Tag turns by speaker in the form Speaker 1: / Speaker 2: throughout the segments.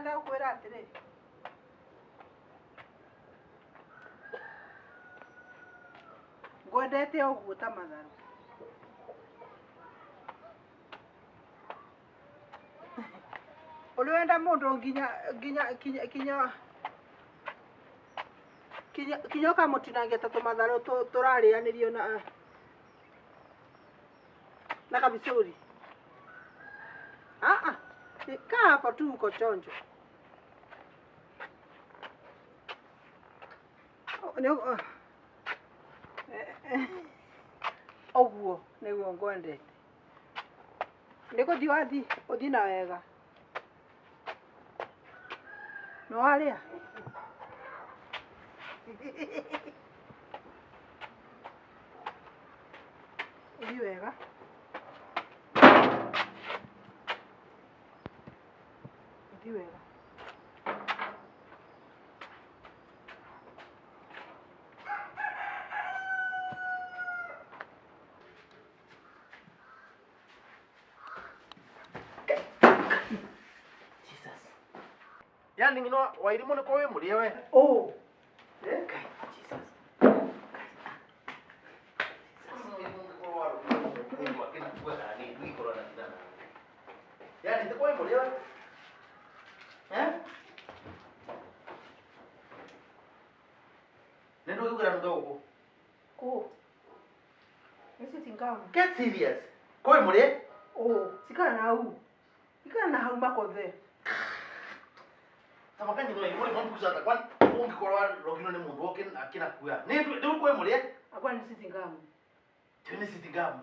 Speaker 1: Ndĩrenda gũkwĩra atĩrĩ. Ngwendete ũguo ta matharũ. Ũrĩ wenda mũndũ nginya nginya nginya nginya nginya nginya ũkamũtinangia ta tũmatharũ tũrarĩanĩrio na kabicũri. Ah ah, kaa hapo tu uko chonjo. Ũguo nĩguo ngwendete. Nĩ gũthiĩ wathiĩ, ũthiĩ na wega. Nĩ warĩa? Ũthiĩ wega. Ũthiĩ wega.
Speaker 2: Jesus. Yani ngino wairimu nĩ kwa wĩ mũrĩe we.
Speaker 1: Oh. Ngai, Jesus.
Speaker 2: Yani nĩ kwa wĩ mũrĩe we. Eh? Nĩ ndũgĩkũra nduga gũkũ.
Speaker 1: Kũ? Nĩ sitting gown.
Speaker 2: Get serious. Kwa wĩ mũrĩe?
Speaker 1: Oh, cikara na hau. Ikara na hau makothe.
Speaker 2: Tamaka nyino ĩ mũrĩ mũmbuca kwani ũngĩkorwo warogirwo nĩ mũndũ oke akĩrakua. Nĩ rĩu kwa wĩ mũrĩe?
Speaker 1: Akwa nĩ sitting gown.
Speaker 2: Tio nĩ sitting gown.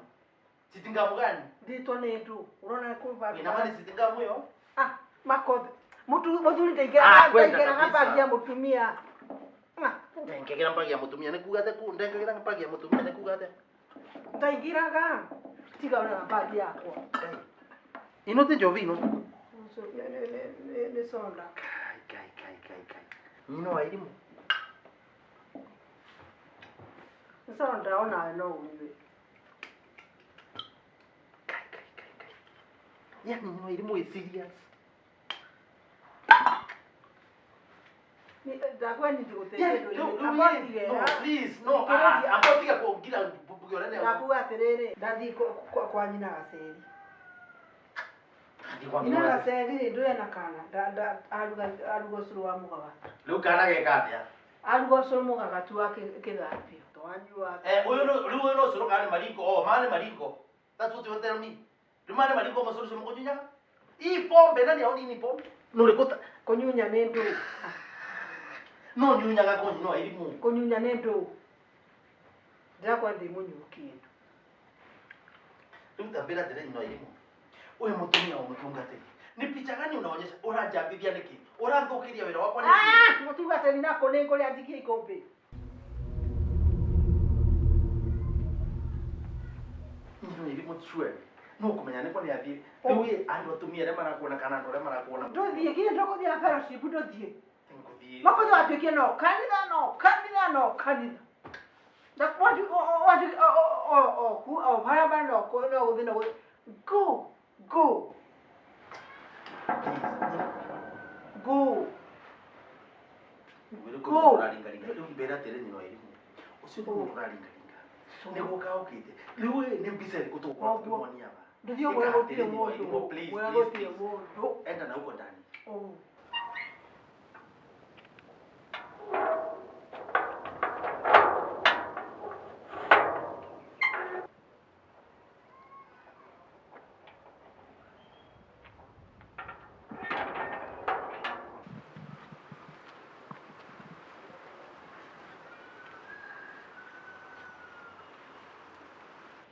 Speaker 2: Sitting gown gani?
Speaker 1: Nditwo nĩ ndu. Ũrona kũ
Speaker 2: Ina maana sitting gown ĩyo?
Speaker 1: Ah, makothe. Mutu muthuri
Speaker 2: Ah,
Speaker 1: ndaingĩraga
Speaker 2: kwenda
Speaker 1: ndaingĩraga
Speaker 2: kabisa.
Speaker 1: bagi ya mũtumia. Ah,
Speaker 2: Ndengegera mbagi ya mũtumia nĩ kuga atĩa ku ndengegera mbagi ya mũtumia nĩ kuga atĩa?
Speaker 1: Ndaingĩraga. Tiga ona bagi yakwa.
Speaker 2: Ino ti njovi ino.
Speaker 1: Nĩ soda.
Speaker 2: Kai kai kai kai kai. Nyino wa irimu.
Speaker 1: Nĩ soda onawe no ũnyue.
Speaker 2: Kai kai kai kai. Yani nyino wa irimu is serious.
Speaker 1: Ndakwa nĩ
Speaker 2: Yani
Speaker 1: ngũteithia
Speaker 2: no,
Speaker 1: ndũrĩ.
Speaker 2: no, please no. Ah, ambo tiga kuongira mbuge ũrĩa.
Speaker 1: Ndakuga atĩrĩrĩ, ndathiĩ kwa nyina gaceri.
Speaker 2: Kwa
Speaker 1: Nyina
Speaker 2: nyina.
Speaker 1: gaceri rĩ, ndũrĩ na kana. Aruga ũcũrũ wa mũgagatu.
Speaker 2: Rĩu kana geka atĩa?
Speaker 1: Aruga ũcũrũ mũgagatu wa kĩthambio. Twanyua.
Speaker 2: Eh, ũyũ no rĩu ũyũ no ũcũrũ kana nĩ mariko? Oh, ma nĩ mariko. That's what you tell me. Rĩu ma nĩ mariko mũcũrũ ũcio mũkũnyunyaga? Hii pombe nani au nini pombe? Nũrĩ kũta
Speaker 1: Kũnyunya nĩ ndũ.
Speaker 2: no nyunyaga kũ nyino wa irimu.
Speaker 1: Kũnyunya nĩ ndũ. Ndĩrakwa ndĩ mũnyuu kĩndũ.
Speaker 2: Rĩu tambĩra atĩrĩ nyino wa irimu. Ũyũ mũtumia wa mũtungatĩri. Ni picha gani unaonyesha? Ũranjambithia nĩkĩ? Ũranthũkĩria wĩra wakwa nĩkĩ?
Speaker 1: Ah, mũtungatĩri nako nĩ ngũrĩa njikie ikũmbĩ.
Speaker 2: Nyino wa irimu cue. No kũmenya nĩkwa nĩ athiĩ. Rĩu ĩ andũ atumia arĩa marakuona kana andũ arĩa marakuona.
Speaker 1: Ndũthiĩ kinya ndũkũthiĩ na fellowship ndũthiĩ.
Speaker 2: Ngũthiĩ.
Speaker 1: Makothe watuĩkie no kanitha no kanitha no kanitha. Na watu watu o ku o barabara no no gũthiĩ no gũthiĩ. Go go go.
Speaker 2: Rĩu
Speaker 1: Go.
Speaker 2: kũndũ ũraringaringa. Rĩu mbĩra atĩrĩ nyino wa irimu. Ũcio nĩ mũndũ ũraringaringa. Nĩ gũka okĩte. Rĩu ĩ nĩ mbica ĩrĩkũ tũgũkorwo
Speaker 1: Koguo.
Speaker 2: tũkĩmuonia aba?
Speaker 1: Ndũthiĩ ũmwĩre
Speaker 2: Ĩka
Speaker 1: gũtirĩ
Speaker 2: atĩrĩ nyino wa
Speaker 1: mũndũ.
Speaker 2: irimu, please,
Speaker 1: Mwĩre
Speaker 2: please,
Speaker 1: gũtirĩ
Speaker 2: please.
Speaker 1: mũndũ.
Speaker 2: Enda na huko ndani.
Speaker 1: Oh.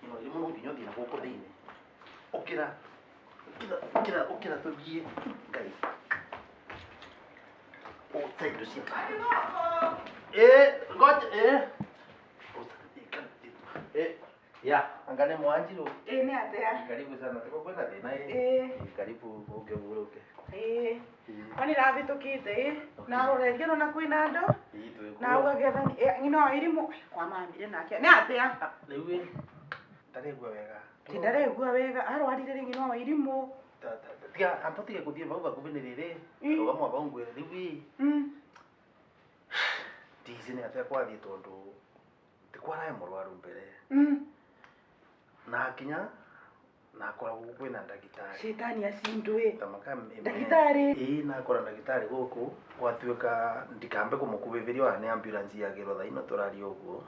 Speaker 2: Nyino wa irimu no nginya ũthiĩ na gũkũ thĩinĩ. Ũkĩra. Ũkĩra, ũkĩra, ũkĩra tũthiĩ. Ngai. Ũte indo cia Eh, ngoja eh. Eh, ya, angane mwanjiru.
Speaker 3: Ĩĩ nĩ atĩa?
Speaker 2: Karibu sana. Tuko kwenda thĩna ĩ.
Speaker 3: Ĩĩ.
Speaker 2: Karibu ũke ũhurũke.
Speaker 3: Ĩĩ. Kwani ravĩtũkĩte ĩ na rũreria rũna kwĩna andũ
Speaker 2: Ĩĩ twĩ
Speaker 3: na ũgagetha nyina wa irimũ kwa mamire nake nĩ atĩa?
Speaker 2: Rĩu ĩ ndaregua wega.
Speaker 3: Ti ndaregua wega arwarire rĩ nyina wa irimũ.
Speaker 2: Tiga amba tige kuthie vau vakuvi ni riri
Speaker 3: Mm.
Speaker 2: rugama vau ngwire riu ii
Speaker 3: Mm.
Speaker 2: ndici ni atia kwathie tondu tikwarae murwaru mbere
Speaker 3: Mm.
Speaker 2: na akinya na akoragwo kwina ndagitari
Speaker 3: Shetani acindwe.
Speaker 2: Tamaka amen.
Speaker 3: Ndagĩtarĩ?
Speaker 2: Ĩĩ nakora ndagĩtarĩ gũkũ gwatuĩka ndikambe kũmũkuhĩrĩria ona nĩ ambulance yagĩrwo thaa ino tũraria ũguo.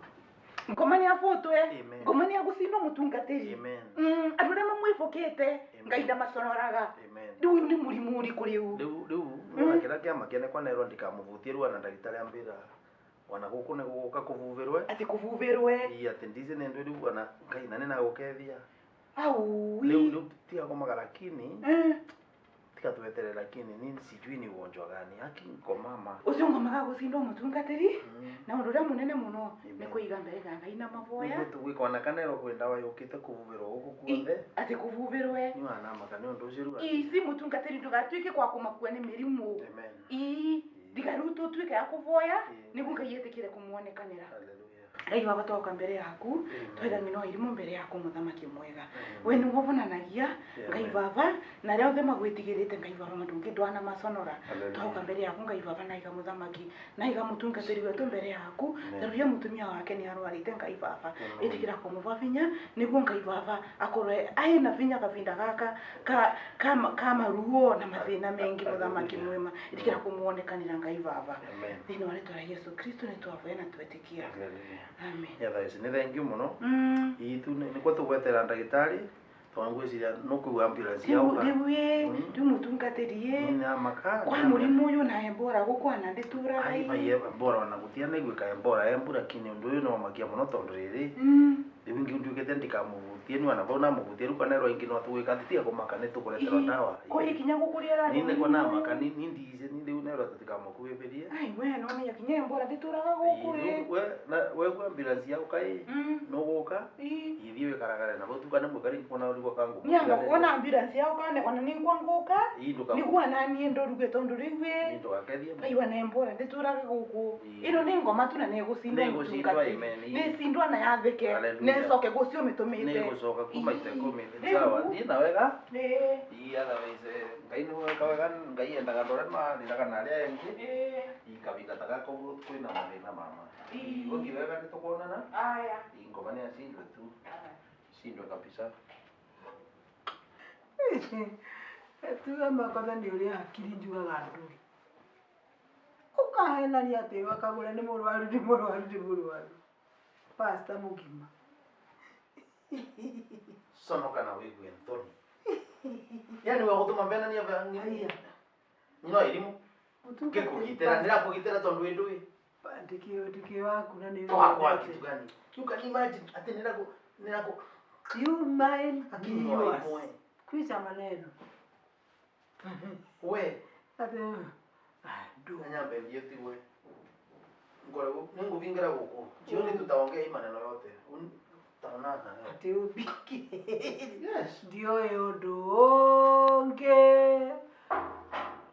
Speaker 3: Ngoma nĩ abutwe.
Speaker 2: Amen.
Speaker 3: Ngoma nĩ agũcindwo mũtungatĩri.
Speaker 2: Amen.
Speaker 3: Mm, andũ arĩa mamwĩbũkĩte
Speaker 2: Amen.
Speaker 3: Ngai ndamaconoraga.
Speaker 2: Amen.
Speaker 3: Rĩu ũyũ nĩ mũrimũ ũrĩkũ rĩu?
Speaker 2: Rĩu rĩu nĩwona kĩrĩa kĩamakia nĩ kwanerwo ndikamũbutie rĩu ona ndagĩtarĩ ambĩra ona gũkũ nĩ gũgũka kũbubĩrwe.
Speaker 3: Atĩ kũbubĩrwe.
Speaker 2: Ii atĩ ndici nĩ ndũ rĩu ona Ngai na nĩnagũkethia.
Speaker 3: Au.
Speaker 2: Rĩu rĩu tiga kũmaga lakini
Speaker 3: Mm.
Speaker 2: tiga tweterere lakini ni sijui ni ugonjwa gani haki ngoma
Speaker 3: Ũcio ngomaga gũcindwo mũtungatĩri.
Speaker 2: Mm.
Speaker 3: Na ũndũ ũrĩa mũnene mũno
Speaker 2: Amen.
Speaker 3: nĩ kũiga mbere ga Ngai na maboya.
Speaker 2: Nĩguo tũgwĩka ona kana ĩrwo kwĩ ndawa yũkĩte kũbubĩrwo gũkũ guothe.
Speaker 3: Atĩ kũbubĩrwe.
Speaker 2: Nĩ wanamaka nĩ ũndũ ũcio rĩu.
Speaker 3: Ici mũtungatĩri ndũgatuĩke kwa kũmakua nĩ mĩrimũ.
Speaker 2: Amen.
Speaker 3: Ii ndiga rĩu tũtuĩke a kũvoya
Speaker 2: Amen.
Speaker 3: nĩguo Ngai etĩkĩre kũmuonekanĩra.
Speaker 2: Hallelujah.
Speaker 3: Ngai baba twoka mbere yaku
Speaker 2: Amen.
Speaker 3: twaiga ng'ino irimũ mbere yaku mũthamaki mwega.
Speaker 2: Amen.
Speaker 3: We nĩwe ũbonanagia Ngai
Speaker 2: Amen.
Speaker 3: baba na arĩa othe magwĩtigĩrĩte Ngai baba ndũngĩ ndwana maconora.
Speaker 2: Hallelujah.
Speaker 3: Twoka mbere yaku Ngai baba na iga mũthamaki na iga mũtungatĩri wetũ mbere yaku.
Speaker 2: Amen.
Speaker 3: Taruria mũtumia wake nĩ arwarĩte Ngai baba.
Speaker 2: Amen.
Speaker 3: Ĩtĩkĩra kũmũva vinya nĩguo Ngai baba akorwe aĩna vinya kavinda gaka ka ka ka maruo na mathĩna mengi mũthamaki
Speaker 2: Hallelujah.
Speaker 3: mwema. Ĩtĩkĩra kũmuonekanĩra Ngai baba.
Speaker 2: Amen.
Speaker 3: Thĩinĩ wa rĩtwa rĩa Yesu Kristo nĩ twavoya na twetĩkia.
Speaker 2: Hallelujah.
Speaker 3: Amen.
Speaker 2: Ya thaa ici nĩ thengiũ mũno.
Speaker 3: Mm.
Speaker 2: Ii tu nĩkuo tũgwetera ndagĩtarĩ tondũ ngwĩciria nũkũigua ambulance
Speaker 3: Rĩu
Speaker 2: yauka.
Speaker 3: rĩu ĩ
Speaker 2: Mm.
Speaker 3: rĩu mũtungatĩri ĩ
Speaker 2: Nĩamaka.
Speaker 3: kwa mũrimũ ũyũ na embora gũkũ ana ndĩtũraga
Speaker 2: Ai
Speaker 3: ĩ.
Speaker 2: bai embora ona gũtianaiguĩka embora embu lakini ũndũ ũyũ nĩwamakia mũno tondũ rĩrĩ
Speaker 3: Mm.
Speaker 2: rĩu ingĩ nduĩkĩte ndikamũhutie nĩ ona vau namũhutie rĩu kanerwo ingĩ no tũgwĩka atĩ tiga kũmaka nĩ tũkũreterwo ndawa.
Speaker 3: Ko ikinya gũkũrĩa
Speaker 2: Ni nĩguo namaka ni ndice ni rĩu nerwo tũtikamũkuhĩrĩrie.
Speaker 3: Ai we no menya kinya embora ndĩtũraga gũkũ ĩ.
Speaker 2: We we we ambulance yauka ĩ
Speaker 3: Mm.
Speaker 2: nũgũka
Speaker 3: Ĩ.
Speaker 2: ithiĩ wĩkaragare nabo tukane mwĩkari kuona ũrigwo kangu.
Speaker 3: Nyamba kuona ambulance yao kane ona nĩngwa ngũka
Speaker 2: Ii ndũka
Speaker 3: nĩguo ananiĩ ndũruge tondũ rĩu
Speaker 2: Ii
Speaker 3: ĩ
Speaker 2: ndũgakethie.
Speaker 3: Ngai na embora ndĩtũraga gũkũ.
Speaker 2: Ii.
Speaker 3: Ĩno nĩ ngoma tu na nĩgũcindwo
Speaker 2: Nĩĩgũcindwo,
Speaker 3: mũtungatĩri.
Speaker 2: amen.
Speaker 3: Nĩcindwa na yathĩke.
Speaker 2: Hallelujah.
Speaker 3: Nĩcoke gũcio mĩtũmĩte.
Speaker 2: Nĩgũcoka kuma
Speaker 3: Ii.
Speaker 2: ita ikũmi.
Speaker 3: Rĩu-
Speaker 2: Sawa, thiĩ na wega.
Speaker 3: Ĩ.
Speaker 2: Ii otherwise Ngai nĩwe wĩka wega Ngai endaga andũ arĩa marĩraga na arĩa angĩ.
Speaker 3: Ĩ.
Speaker 2: Ii kavinda ta gaka ũguo kwĩna mathĩna mama.
Speaker 3: Ii.
Speaker 2: Ũthiĩ wega nĩtũkuonana.
Speaker 3: Aya.
Speaker 2: Ii ngoma nĩ acindwe tu. Cindwe kabisa.
Speaker 1: Tuge makotha nĩ ũrĩa hakiri njugaga ndũrĩ. Ũkahenania atĩ wakagũra nĩ mũrwaru nĩ mũrwaru nĩ mũrwaru. Pasta mũgima.
Speaker 2: Sonoka na wĩigue nthoni. Yani wa gũtũma mbenania
Speaker 1: Haiya.
Speaker 2: nyino irimũ. Ngĩkũgitĩra ndĩrakũgitĩra tondũ wĩ ndũĩ.
Speaker 1: Ndikĩ waku na nĩ
Speaker 2: Twakwa kitu gani? You can imagine atĩ nĩrakũ nĩrakũ
Speaker 1: You mind
Speaker 2: Hakiri
Speaker 1: me
Speaker 2: no
Speaker 1: yours.
Speaker 2: imwe.
Speaker 1: Kwica maneno.
Speaker 2: We
Speaker 1: Atĩ ndũ.
Speaker 2: nyambe thiĩ tigwe. Ngoragwo nĩngũbingĩra gũkũ. Jioni tutaongea hii maneno yote. Tutaonana.
Speaker 1: Atĩ ũmbingĩre.
Speaker 2: Yes.
Speaker 1: Ndioĩ ũndũ ũngĩ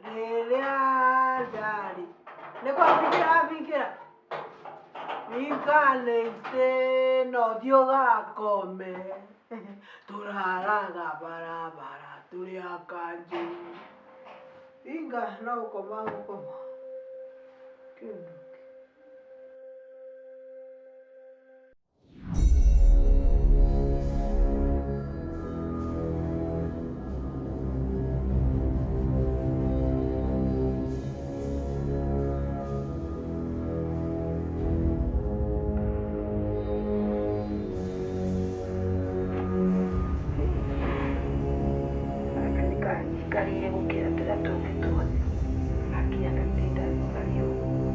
Speaker 1: rĩrĩa ndarĩ nĩ kwambingĩra wambingĩra winganĩte no thiĩ ũgakome tũraraga barabara tũrĩ akanjũ inga no gũkoma gũkoma kĩndũ.
Speaker 3: Gaka nĩkanjikarĩire gũkĩra tũrĩa tũngĩ tuothe. Gakĩana ndinda ngaria ũguo.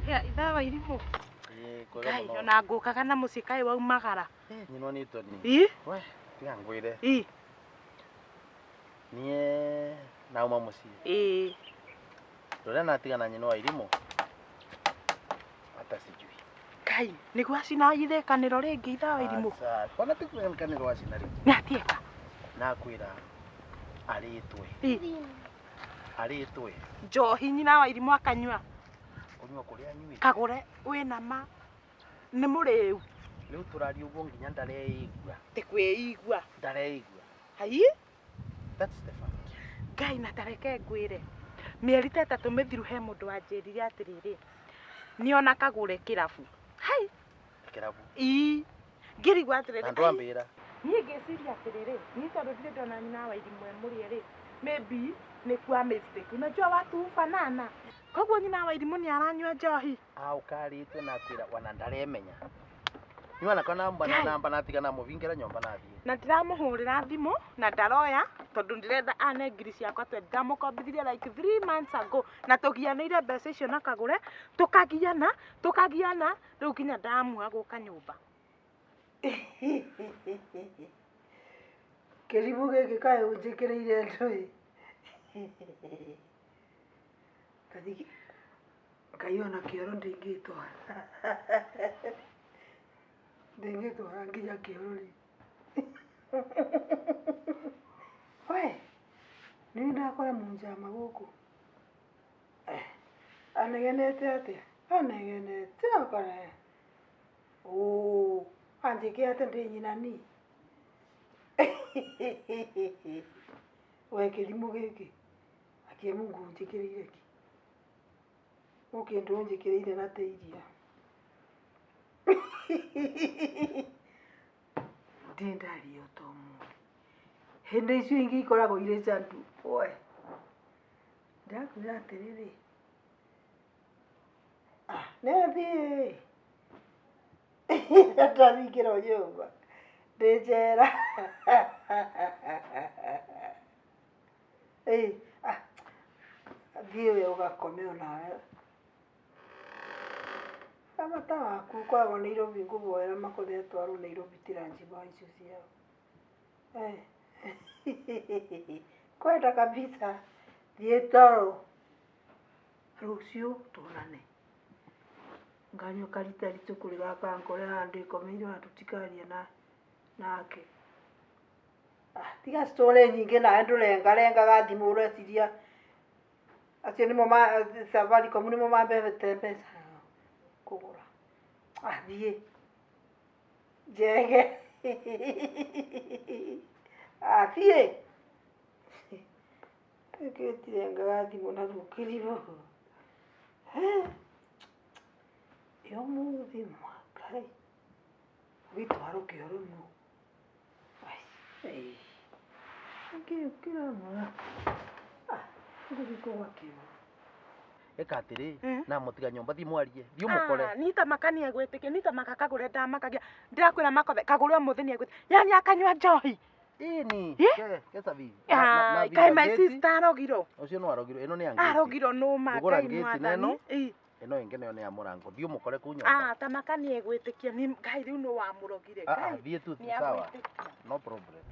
Speaker 3: Ya ithawa irimũ.
Speaker 2: Ĩĩ
Speaker 3: Ngai ona ngũkaga na mũciĩ kaĩ waumagara.
Speaker 2: Nyinwa nĩ toni.
Speaker 3: Ĩ?
Speaker 2: We, tiga ngwĩre.
Speaker 3: Ĩ.
Speaker 2: Niĩ nauma mũciĩ.
Speaker 3: Ĩ.
Speaker 2: Rũrĩa natigana nyina wa irimũ. Hata sijui.
Speaker 3: Ngai, nĩguo acina ithĩkanĩro rĩngĩ ithawa irimũ.
Speaker 2: Aca, kwana ti kwĩkanĩrwo acina rĩngĩ.
Speaker 3: Nĩ atieka.
Speaker 2: Nakwĩra arĩtwe.
Speaker 3: Ĩ.
Speaker 2: Arĩtwe.
Speaker 3: Njohi nyina wa irimũ akanyua.
Speaker 2: Kũnyua kũrĩa anyuĩte.
Speaker 3: Kagũre wĩna ma. Nĩ mũrĩu.
Speaker 2: Rĩu tũraria ũguo nginya ndareigua.
Speaker 3: Ti kwĩigua.
Speaker 2: Ndareigua.
Speaker 3: Hai?
Speaker 2: That's the fact.
Speaker 3: Ngai na tareke ngwĩre. Mĩeri ta ĩtatũ mĩthiru he mũndũ wanjĩrire atĩrĩrĩ. Nĩona Kagũre kĩrabu. Hai.
Speaker 2: Kĩrabu.
Speaker 3: Ii. Ngĩrigwo atĩrĩrĩ.
Speaker 2: Na ndwambĩra.
Speaker 3: Niĩ ngĩciria atĩrĩrĩ, niĩ tondũ ndirĩ ndona nyina wa irimũ e mũrĩe rĩ, maybe nĩ kwa mistake. Unajua watu hufanana. Koguo nyina wa irimũ nĩ aranyua njohi.
Speaker 2: Aukarĩtwe na kwĩra wana ndaremenya. Niwana kana mbana namba natigana mũvingĩra nyũmba nathiĩ.
Speaker 3: Na ndiramũhũrĩra thimũ na ndaroya tondũ ndĩrenda ane ngiri ciakwa twe ndamũkombithirie like 3 months ago na tũgianĩire mbeca icio na Kagũre tũkagiana tũkagiana rĩu nginya ndamua gũka nyũmba.
Speaker 1: Kĩrimũ gĩkĩ kaĩ ũnjĩkĩrĩire ndũĩ. Kathiki Ngai ona kĩoro ndingĩtwara. Ndingĩtwara nginya kĩoro rĩ. We, nĩ ndakora mũnjama gũkũ. Anegenete atĩa? Anegenete akora. Oo, anjĩke atĩa ndĩ nyina ni? We kĩrimũ gĩkĩ. Akie Mungu ũnjĩkĩrĩire kĩ? Gũkĩ ndũ ũnjĩkĩrĩire na ta iria. Ndĩ ndaria ta ũmũthĩ. Hĩndĩ icio ingĩ ikoragwo irĩ candu. We. Ndakwĩra atĩrĩrĩ. Ah, nĩ athiĩ. Ndahingĩrwo nyũmba. Ndĩ njera. Ĩ, ah, thiĩ we ũgakome onawe. Bata waku ũkoragwo Nairobi ngũvoera makothe atwarwo Nairobi tiranjiba icio ciao. Kwenda kabisa. Thiĩ toro. Rũciũ tuonane. Nganyua karita ritũ kũrĩ gaka ngore handũ ĩkomeire ona tũtikaria na nake. Ah, tiga story nyingĩ nawe ndũrengarengaga thimũ ũreciria acio nĩmo ma Safaricom nĩmo mambete mbeca kũgũra. Ah, thiĩ. Njege. Ah, thiĩ. Gĩtirengaga thimũ na rũkĩrimũ. Ĩ ũmũthĩ Ngai. Ũgĩtwarwo kĩoro nũ? Ai, nĩkĩĩ kĩramũra? Ah, ngũthiĩ kũgũra kĩoro.
Speaker 2: Ĩka atĩrĩ, na mũtiga nyũmba thiĩ mwarie, thiĩ ũmũkore.
Speaker 3: Ni ta maka nĩ egwĩtĩkia, ni ta maka Kagũre ndamakagia. Ndĩrakwĩra Makothe, Kagũre ũmũthĩ nĩ egwĩtĩkia. Yani akanyua njohi.
Speaker 2: Ĩni, ke sabi.
Speaker 3: Kaĩ my sister arogirwo.
Speaker 2: Ũcio no arogirwo, ĩno nĩ ya ngĩti.
Speaker 3: Arogirwo nũma
Speaker 2: Ngũgũra
Speaker 3: Ngai
Speaker 2: ngĩti na ĩno.
Speaker 3: mwathani.
Speaker 2: Ĩno ĩngĩ nayo nĩ ya mũrango. Thiĩ ũmũkore kũu nyũmba.
Speaker 3: Ah, ta maka nĩ egwĩtĩkia. Nĩ Ngai rĩu nũ wamũrogire.
Speaker 2: Ah,
Speaker 3: Ngai
Speaker 2: thiĩ tu
Speaker 3: nĩ
Speaker 2: sawa.
Speaker 3: agwĩtĩkia.
Speaker 2: No problem.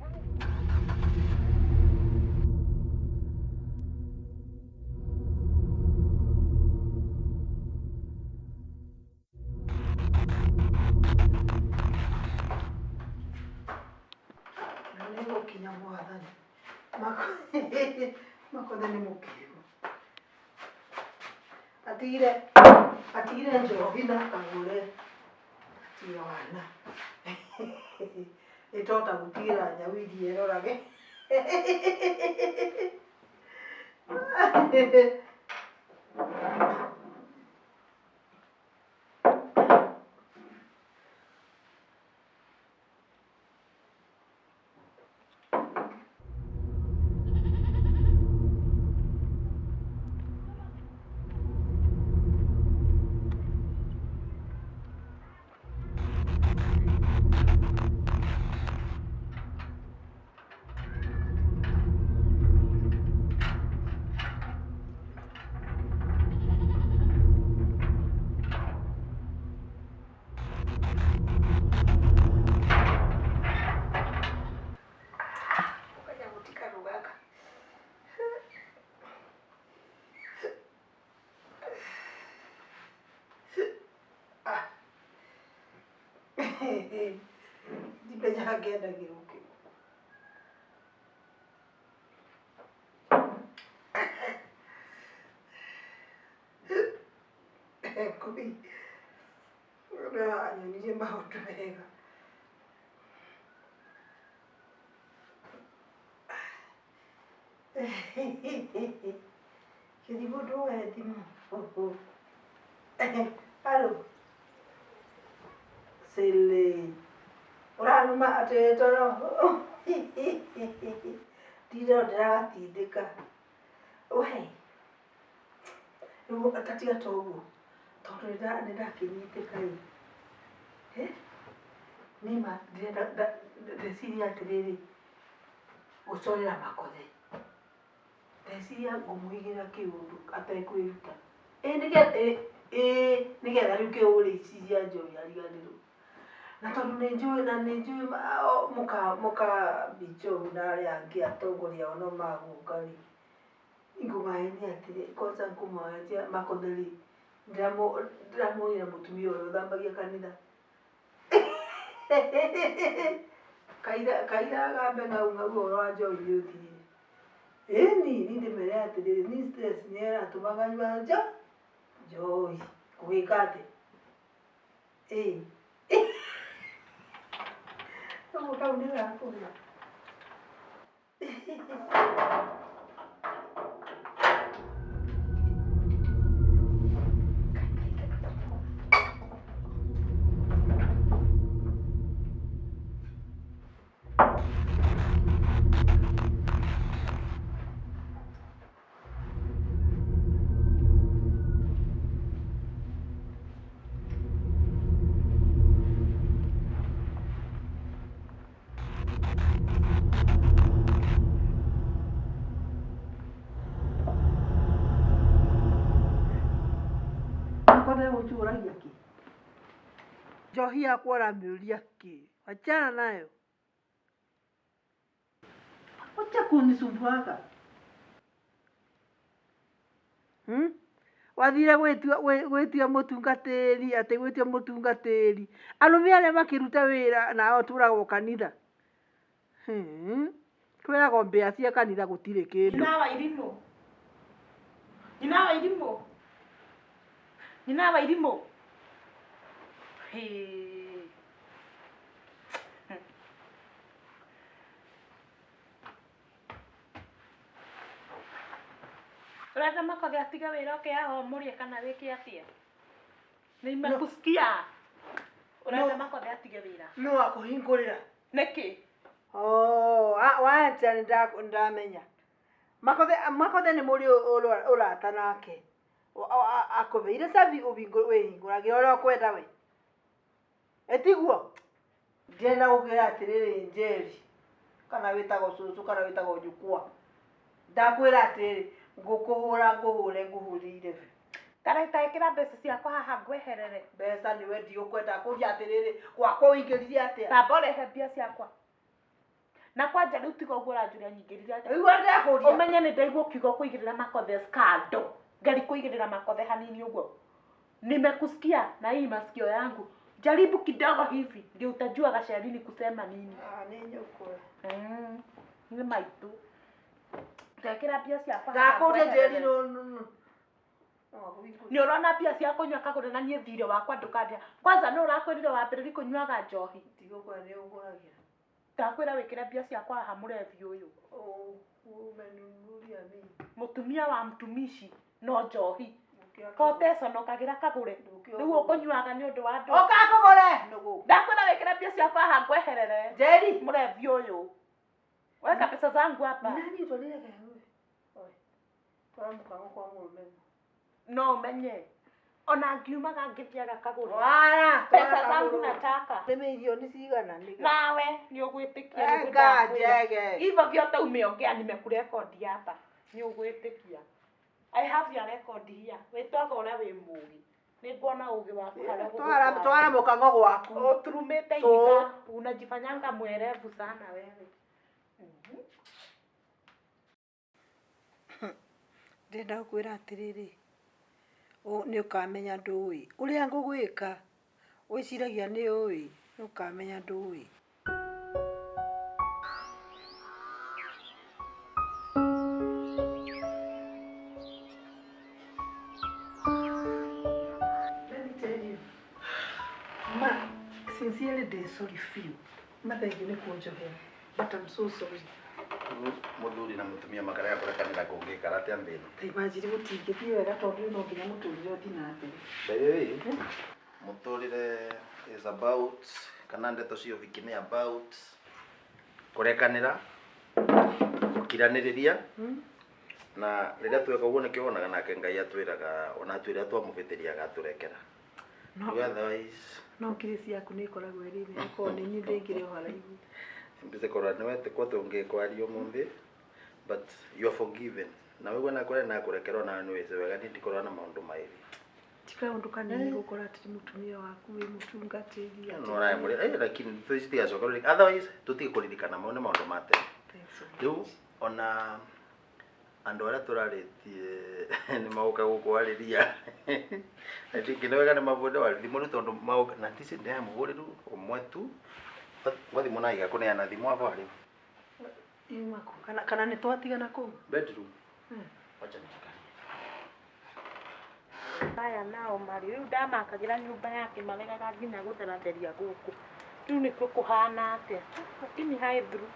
Speaker 1: Nĩgũkinya mwathani. Makothe nĩ mũkĩgu. Atigire atigire njohi na Kagũre. Atigire wana. Ĩtota gũtigĩra nyau iria ĩrorage. Ndimenyaga ngendagia ũkĩ. Ngui anyonirie maũndũ mega. Kĩthi mũndũ woe thimũ. Alo. Sele. Ũranuma atĩ toro. Ndira ndĩragatindĩka. We. Rĩu ta tiga ta ũguo. Tondũ nĩndakĩnyitĩka ĩ. Nĩma ndĩrenda ndeciria atĩrĩrĩ, gũcorera Makothe. Ndeciria ngũmũigĩra kĩũndũ atekwĩruta. Ĩ nĩgetha ĩ nĩgetha rĩu kĩũrĩciria njohi ariganĩrwo. Na tondũ nĩnjũĩ na nĩnjũĩ mũka Bichobu na arĩa angĩ atongoria ao no magũka rĩ, ngũmahenia atĩrĩ, kwanza ngũmahenia Makothe rĩ, ndĩramuonire mũtumia ũrĩa ũthambagia kanitha. Kaira kaira gambe ng'au ng'au ũhoro wa njohi nĩ ũthirire. Ĩni niĩ ndĩmere atĩrĩrĩ, niĩ stress nĩyo ĩratũma nganyua njohi. Ngũgĩka atĩa? Ĩ. Ũguo kau nĩ gakũgĩa. Makothe ũnjũragia kĩ? Njohi yakwa ũramĩũria kĩ? Wachana nayo. Wacha kunisumbuaga. Hmm? Wathire gwĩtua mũtungatĩri atĩ gwĩtua mũtungatĩri. Arũme arĩa makĩruta wĩra nao tũragwo kanitha. Hmm. Twĩragwo mbĩa cia kanitha gũtirĩ kĩndũ.
Speaker 3: Nyina wa irimũ. Nyina wa irimũ. Nyina wa irimũ. Hĩ. Ũrenda Makothe atige wĩra oke haha ũmũrĩe kana wĩke atĩa? Nimekusikia. Ũrenda
Speaker 1: No.
Speaker 3: Makothe atige wĩra.
Speaker 1: No akũhingũrĩra.
Speaker 3: Nĩkĩ?
Speaker 1: Oh, wacha nĩndamenya. Makothe Makothe nĩ mũrĩ ũrata nake. Akũheire cabi wĩhingũragĩra ũrĩa ũkwenda we. Ĩtiguo? Ndĩrenda gũkwĩra atĩrĩrĩ Njeri, kana wĩtagwo cũcũ kana wĩtagwo nyũkwa. Ndakwĩra atĩrĩrĩ, ngũkũhũra ngũhũre ngũhũrĩire biũ.
Speaker 3: Tareta ĩkĩra mbeca ciakwa haha ngweherere.
Speaker 1: Mbeca nĩwe ndigũkwenda kũria atĩrĩrĩ, gwakwa ũingĩrire atĩa?
Speaker 3: Tamba ũrehe mbia ciakwa. Na kwanja rĩu tiga ũguo ũranjũria nyingĩrire atĩa.
Speaker 1: Ũigua ndĩrakũria?
Speaker 3: Ũmenye nĩ ndaigua ũkiuga ũkũigĩrĩra Makothe scandal. Ngari kũigĩrĩra Makothe hanini ũguo. Nimekusikia na hii masikio yangu. Jaribu kidogo hivi ndio utajua Gacheri ni kusema nini.
Speaker 1: Ah, nĩ nyũkwa.
Speaker 3: Nĩ maitũ. Tekĩra mbia ciakwa haha
Speaker 1: Ndakũria Njeri
Speaker 3: ngweherere.
Speaker 1: no no no. No akũhingũrĩre.
Speaker 3: Nĩ ũrona mbia cia kũnyua kagũre na niĩ thirĩ wakwa ndũkandĩha. Kwanza nĩ ũrakwĩrire wambĩrĩri kũnyuaga njohi.
Speaker 1: Ndigũkwenda nĩ ũngũragĩra.
Speaker 3: Ndakwĩra wĩkĩre mbia ciakwa haha mũrebi ũyũ.
Speaker 1: Umenunulia mimi.
Speaker 3: Mũtumia wa mtumishi no njohi. Koteconokagĩra kagũre. Rĩu ũkũnyuaga nĩ ũndũ wa andũ.
Speaker 1: Ũka kũgũre nũgũ.
Speaker 3: Ndakwĩra wĩkĩre mbia ciakwa haha ngweherere.
Speaker 1: Njeri.
Speaker 3: Mũrebi ũyũ. Weka pesa zangu hapa.
Speaker 1: Nani utwarire kewe? Oi. Twara mũkago kwa mũrũme.
Speaker 3: No ũmenye. Ona ngiumaga ngĩthiaga kagũre.
Speaker 1: Wara.
Speaker 3: Pesa zangu nataka.
Speaker 1: Nĩ mirioni cigana nĩ.
Speaker 3: Nawe nĩ ũgwĩtĩkia nĩguo
Speaker 1: Eka
Speaker 3: ndakwĩra.
Speaker 1: njege.
Speaker 3: Hivyo vyote umeongea nimekurekodi hapa. Nĩ ũgwĩtĩkia. I have your record here. Wĩtwaga ũrĩa wĩ mũũgĩ. Nĩ nguona ũũgĩ waku harĩa
Speaker 1: Twara
Speaker 3: ũgũgũtwara.
Speaker 1: twara mũkang'o gwaku.
Speaker 3: Ũturumĩte
Speaker 1: So-
Speaker 3: ihiga. Unajifanyanga mwerevu sana wewe.
Speaker 1: Ndĩrenda gũkwĩra atĩrĩrĩ, nĩ ũkamenya ndũĩ. Ũrĩa ngũgwĩka, wĩciragia nĩ ũĩ. Nĩũkamenya ndũĩ. Let me tell you. Ma, sincerely ndĩ sorry biũ. Ma thengiũ nĩ kũnjohera. But I'm so sorry.
Speaker 2: Muthuri na mutumia makarega kũrekanĩra kũngĩkara atĩa thĩ ĩno?
Speaker 1: Ta imagine gũtingĩthiĩ wega tondũ rĩu no nginya mũtũrĩre ũthiĩ na mbere.
Speaker 2: By the way, mũtũrĩre is about kana ndeto cia ũhiki nĩ about kũrekanĩra, gũkiranĩrĩria na rĩrĩa tweka ũguo nĩkĩo wonaga nake Ngai atwĩraga ona atwĩra twamũhĩtĩria agatũrekera.
Speaker 1: No,
Speaker 2: Otherwise
Speaker 1: no ngiri ciaku nĩ ikoragwo ĩrĩ nene korwo nĩ niĩ ndĩngĩrĩ o haraihu.
Speaker 2: mbise korwa nĩwe tĩkwa tũngĩkwaria ũmũthĩ but you are forgiven na wĩgue nakũrĩa nakũrekera onawe nĩwĩci wega niĩ ndikoragwo na maũndũ maĩrĩ.
Speaker 1: Ti kaũndũ kanini gũkorwo atĩ nĩ mũtumia waku wĩ mũtungatĩri atĩ-
Speaker 2: No ũramũrĩa eh lakini tũici tigacoka rĩngĩ otherwise tũtige kũririkana mau nĩ maũndũ ma tene.
Speaker 1: Thanks so much.
Speaker 2: Rĩu ona andũ arĩa tũrarĩtie nĩ magoka gũkwarĩria I think nĩ wega nĩ mabũrĩre wa thimũ rĩu tondũ magoka na tici ndĩramũhũrĩru ũmwe tu gwa thimũ na iga kũneana thimũ abo arĩ
Speaker 1: Yuma kũ? Kana kana nĩ twatigana kũu?
Speaker 2: bedroom.
Speaker 1: Hmm.
Speaker 2: Wacha nijikalie.
Speaker 3: Aya nao marĩ rĩu ndamakagĩra nyũmba yake maregaga nginya gũtheratheria gũkũ rĩu nĩkuo kũhana atĩa lakini haithuru.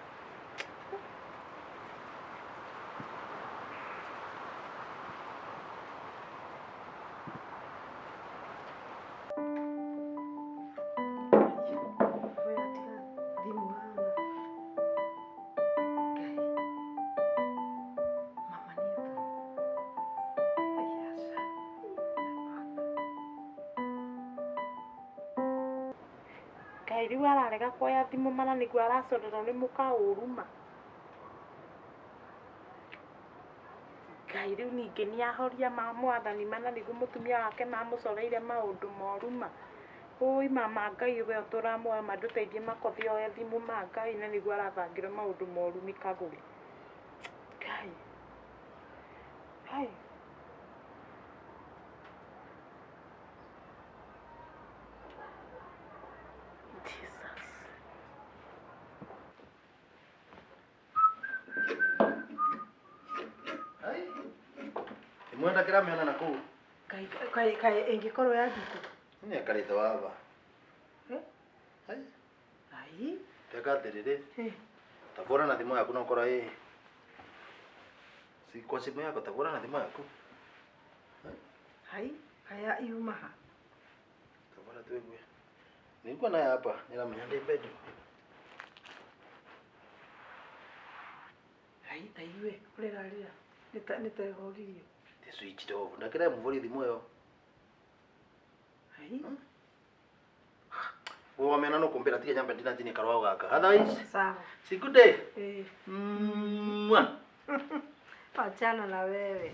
Speaker 1: Oya tiga thimũ haha. Ngai. Mama nĩ thũ. Ai aca. Hapana.
Speaker 3: Ngai rĩu ararega kuoya thimũ mana nĩguo aracorerwo nĩ mũka ũru ma. Ngai rĩu ningĩ nĩ ahoria ma mwathani mana nĩguo mũtumia wake mamũcoreire maũndũ moru ma. Ũi mama Ngai we ũtũramuoya ma ndũteithie makothi oe thimũ ma Ngai na nĩguo arabangĩrwo maũndũ moru nĩ kagũre. Ngai. Hai. Jesus.
Speaker 2: Ai. Imwe ndakĩramĩona na kũu.
Speaker 1: Ngai kaĩ kaĩ ĩngĩkorwo ya thikũ.
Speaker 2: Nĩ ekarĩte waba.
Speaker 1: Eh?
Speaker 2: Ai.
Speaker 1: Ai.
Speaker 2: Teka atĩrĩrĩ
Speaker 1: Eh.
Speaker 2: tabũra na thimũ yaku no ũkorwo ĩ si kwa simu yako tabũra na thimũ yaku.
Speaker 1: Hai. Kaya yuma ha.
Speaker 2: Tabũra tuigue. Nilikuwa naye hapa niramenya ndĩ bedroom.
Speaker 1: Hai ta iwe ũrĩrarĩra. Nĩ ta nĩ ta ĩhoririo.
Speaker 2: Ti switched off. Ndakĩramũbũri thimũ ĩyo.
Speaker 1: Hai.
Speaker 2: Wewe wamena no kumbira tiga nyambe ndinatinia karwao gaka. Otherwise,
Speaker 1: Sawa.
Speaker 2: si good day.
Speaker 1: Eh.
Speaker 2: Mwah.
Speaker 1: Achana na wewe.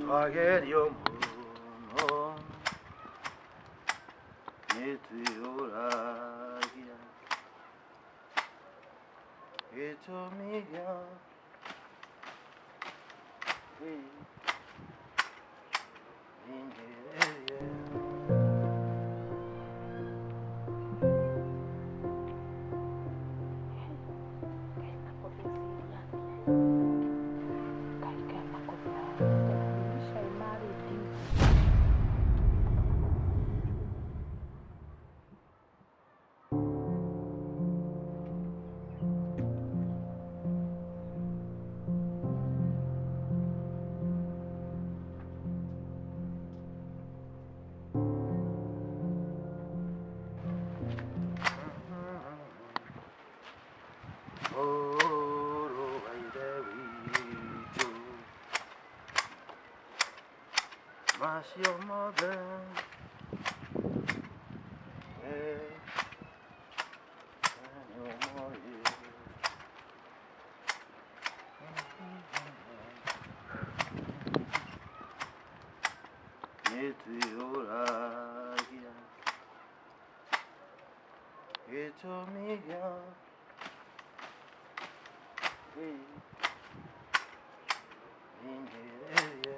Speaker 2: Twagerio mũno nĩtwĩyũragia gĩtũmi gĩa kwĩingĩrĩria.
Speaker 3: Ngai makothi eciria atĩa? Ngai kaĩ makothi ararĩte na wish I married you.
Speaker 2: Macio mothe nĩtwĩyũragia gĩtũmi gĩa wĩingĩrĩrie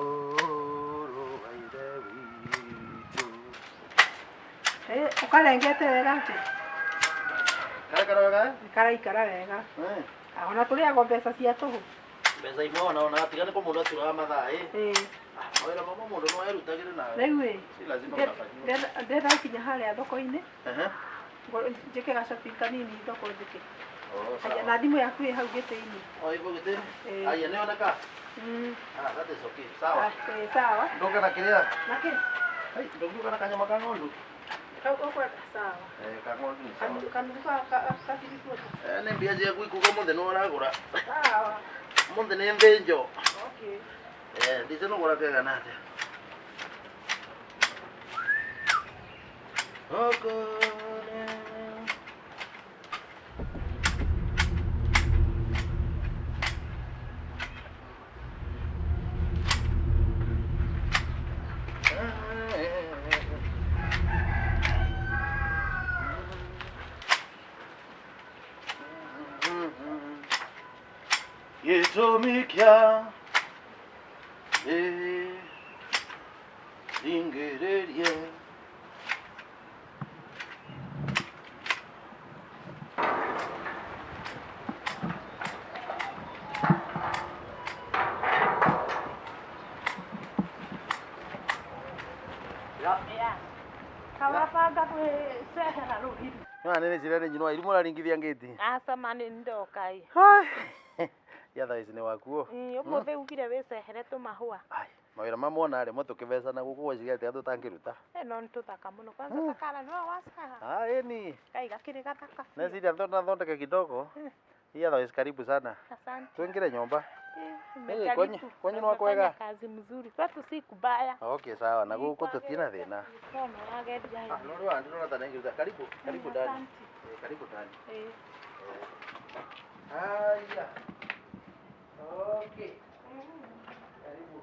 Speaker 2: ũũru wa ithe witũ.
Speaker 1: Ũkarengete wega atĩ?
Speaker 2: Karekara wega eh?
Speaker 1: Karaikara wega.
Speaker 2: Eh.
Speaker 1: Ona tũrĩagwo mbeca cia tũhũ.
Speaker 2: Mbeca imwe ona ona tiga nĩ kũmũndũ aturaga mathaa ĩ.
Speaker 1: Ĩĩ.
Speaker 2: Mawĩra mamwe mũndũ no erutagĩre nawe.
Speaker 1: Rĩu ĩ,
Speaker 2: Si lazima unafanyiwa.
Speaker 1: ndenda gũkinya harĩa thoko-inĩ,
Speaker 2: Ehe.
Speaker 1: njĩke ga shopping kanini thoko njĩke.
Speaker 2: Oh,
Speaker 1: Haya,
Speaker 2: sawa.
Speaker 1: na thimũ yaku ĩ hau gĩtĩ-inĩ.
Speaker 2: Oh, hivyo gĩtĩ?
Speaker 1: Ĩĩ.
Speaker 2: Aya, nĩoneka?
Speaker 1: Mm.
Speaker 2: Ah, that is okay. Sawa.
Speaker 1: Ah, ĩĩ, sawa.
Speaker 2: Ndoka na kĩrĩa?
Speaker 1: Nakĩ?
Speaker 2: Hai, ndũngiuga na kanyama ka ng'ondu?
Speaker 1: Kau ũkwenda sawa.
Speaker 2: Eh, ka ng'ondu ni sawa.
Speaker 1: Kanuthu ka birikuota.
Speaker 2: Eh, nĩ mbia ciaku ikuga ũmũthĩ nĩ ũragũra.
Speaker 1: Sawa.
Speaker 2: Ũmũthĩ nĩ thĩnjo.
Speaker 1: Okay.
Speaker 2: Eh, ndice nũgũra kega na atĩa? Okone. Gĩtũmi kĩa ĩingĩrĩrie
Speaker 3: Kawabanga gwĩcehera rũhiru.
Speaker 2: Nĩ nĩ njĩra nĩ nyinwa irimũ ũraringithia ngĩti.
Speaker 3: Aca ma nĩ ndoka ĩ.
Speaker 2: Ya thaa ici nĩ wakuo.
Speaker 3: Ũmũthĩ ugire wĩcehere tũmahũa.
Speaker 2: Ai, mawĩra ma mona rĩ tũkĩvecana gũkũ gweciria atĩa tũtangĩruta.
Speaker 3: Ĩno nĩ tũthaka mũno. Kwanza takara nĩwe waceha.
Speaker 2: Ah, ĩni.
Speaker 3: Kai gakĩrĩ gathaka biũ.
Speaker 2: Neciria thondeke kidogo. Hii otherwise karibu sana.
Speaker 3: Asante.
Speaker 2: Tuingire nyumba.
Speaker 3: Nimejaribu.
Speaker 2: Kwenyu nĩ kwega?
Speaker 3: Tumefanya kazi mzuri. Kwetu si kubaya.
Speaker 2: Okay, sawa. Na gũkũ tũtina thĩna.
Speaker 3: Mkono wageria.
Speaker 2: Ah, no rĩu ndĩrona ta nĩngĩruta. Karibu, karibu ndani.
Speaker 3: Asante.
Speaker 2: Eh, karibu ndani.
Speaker 3: Eh.
Speaker 2: Haya. Okay. Karibu.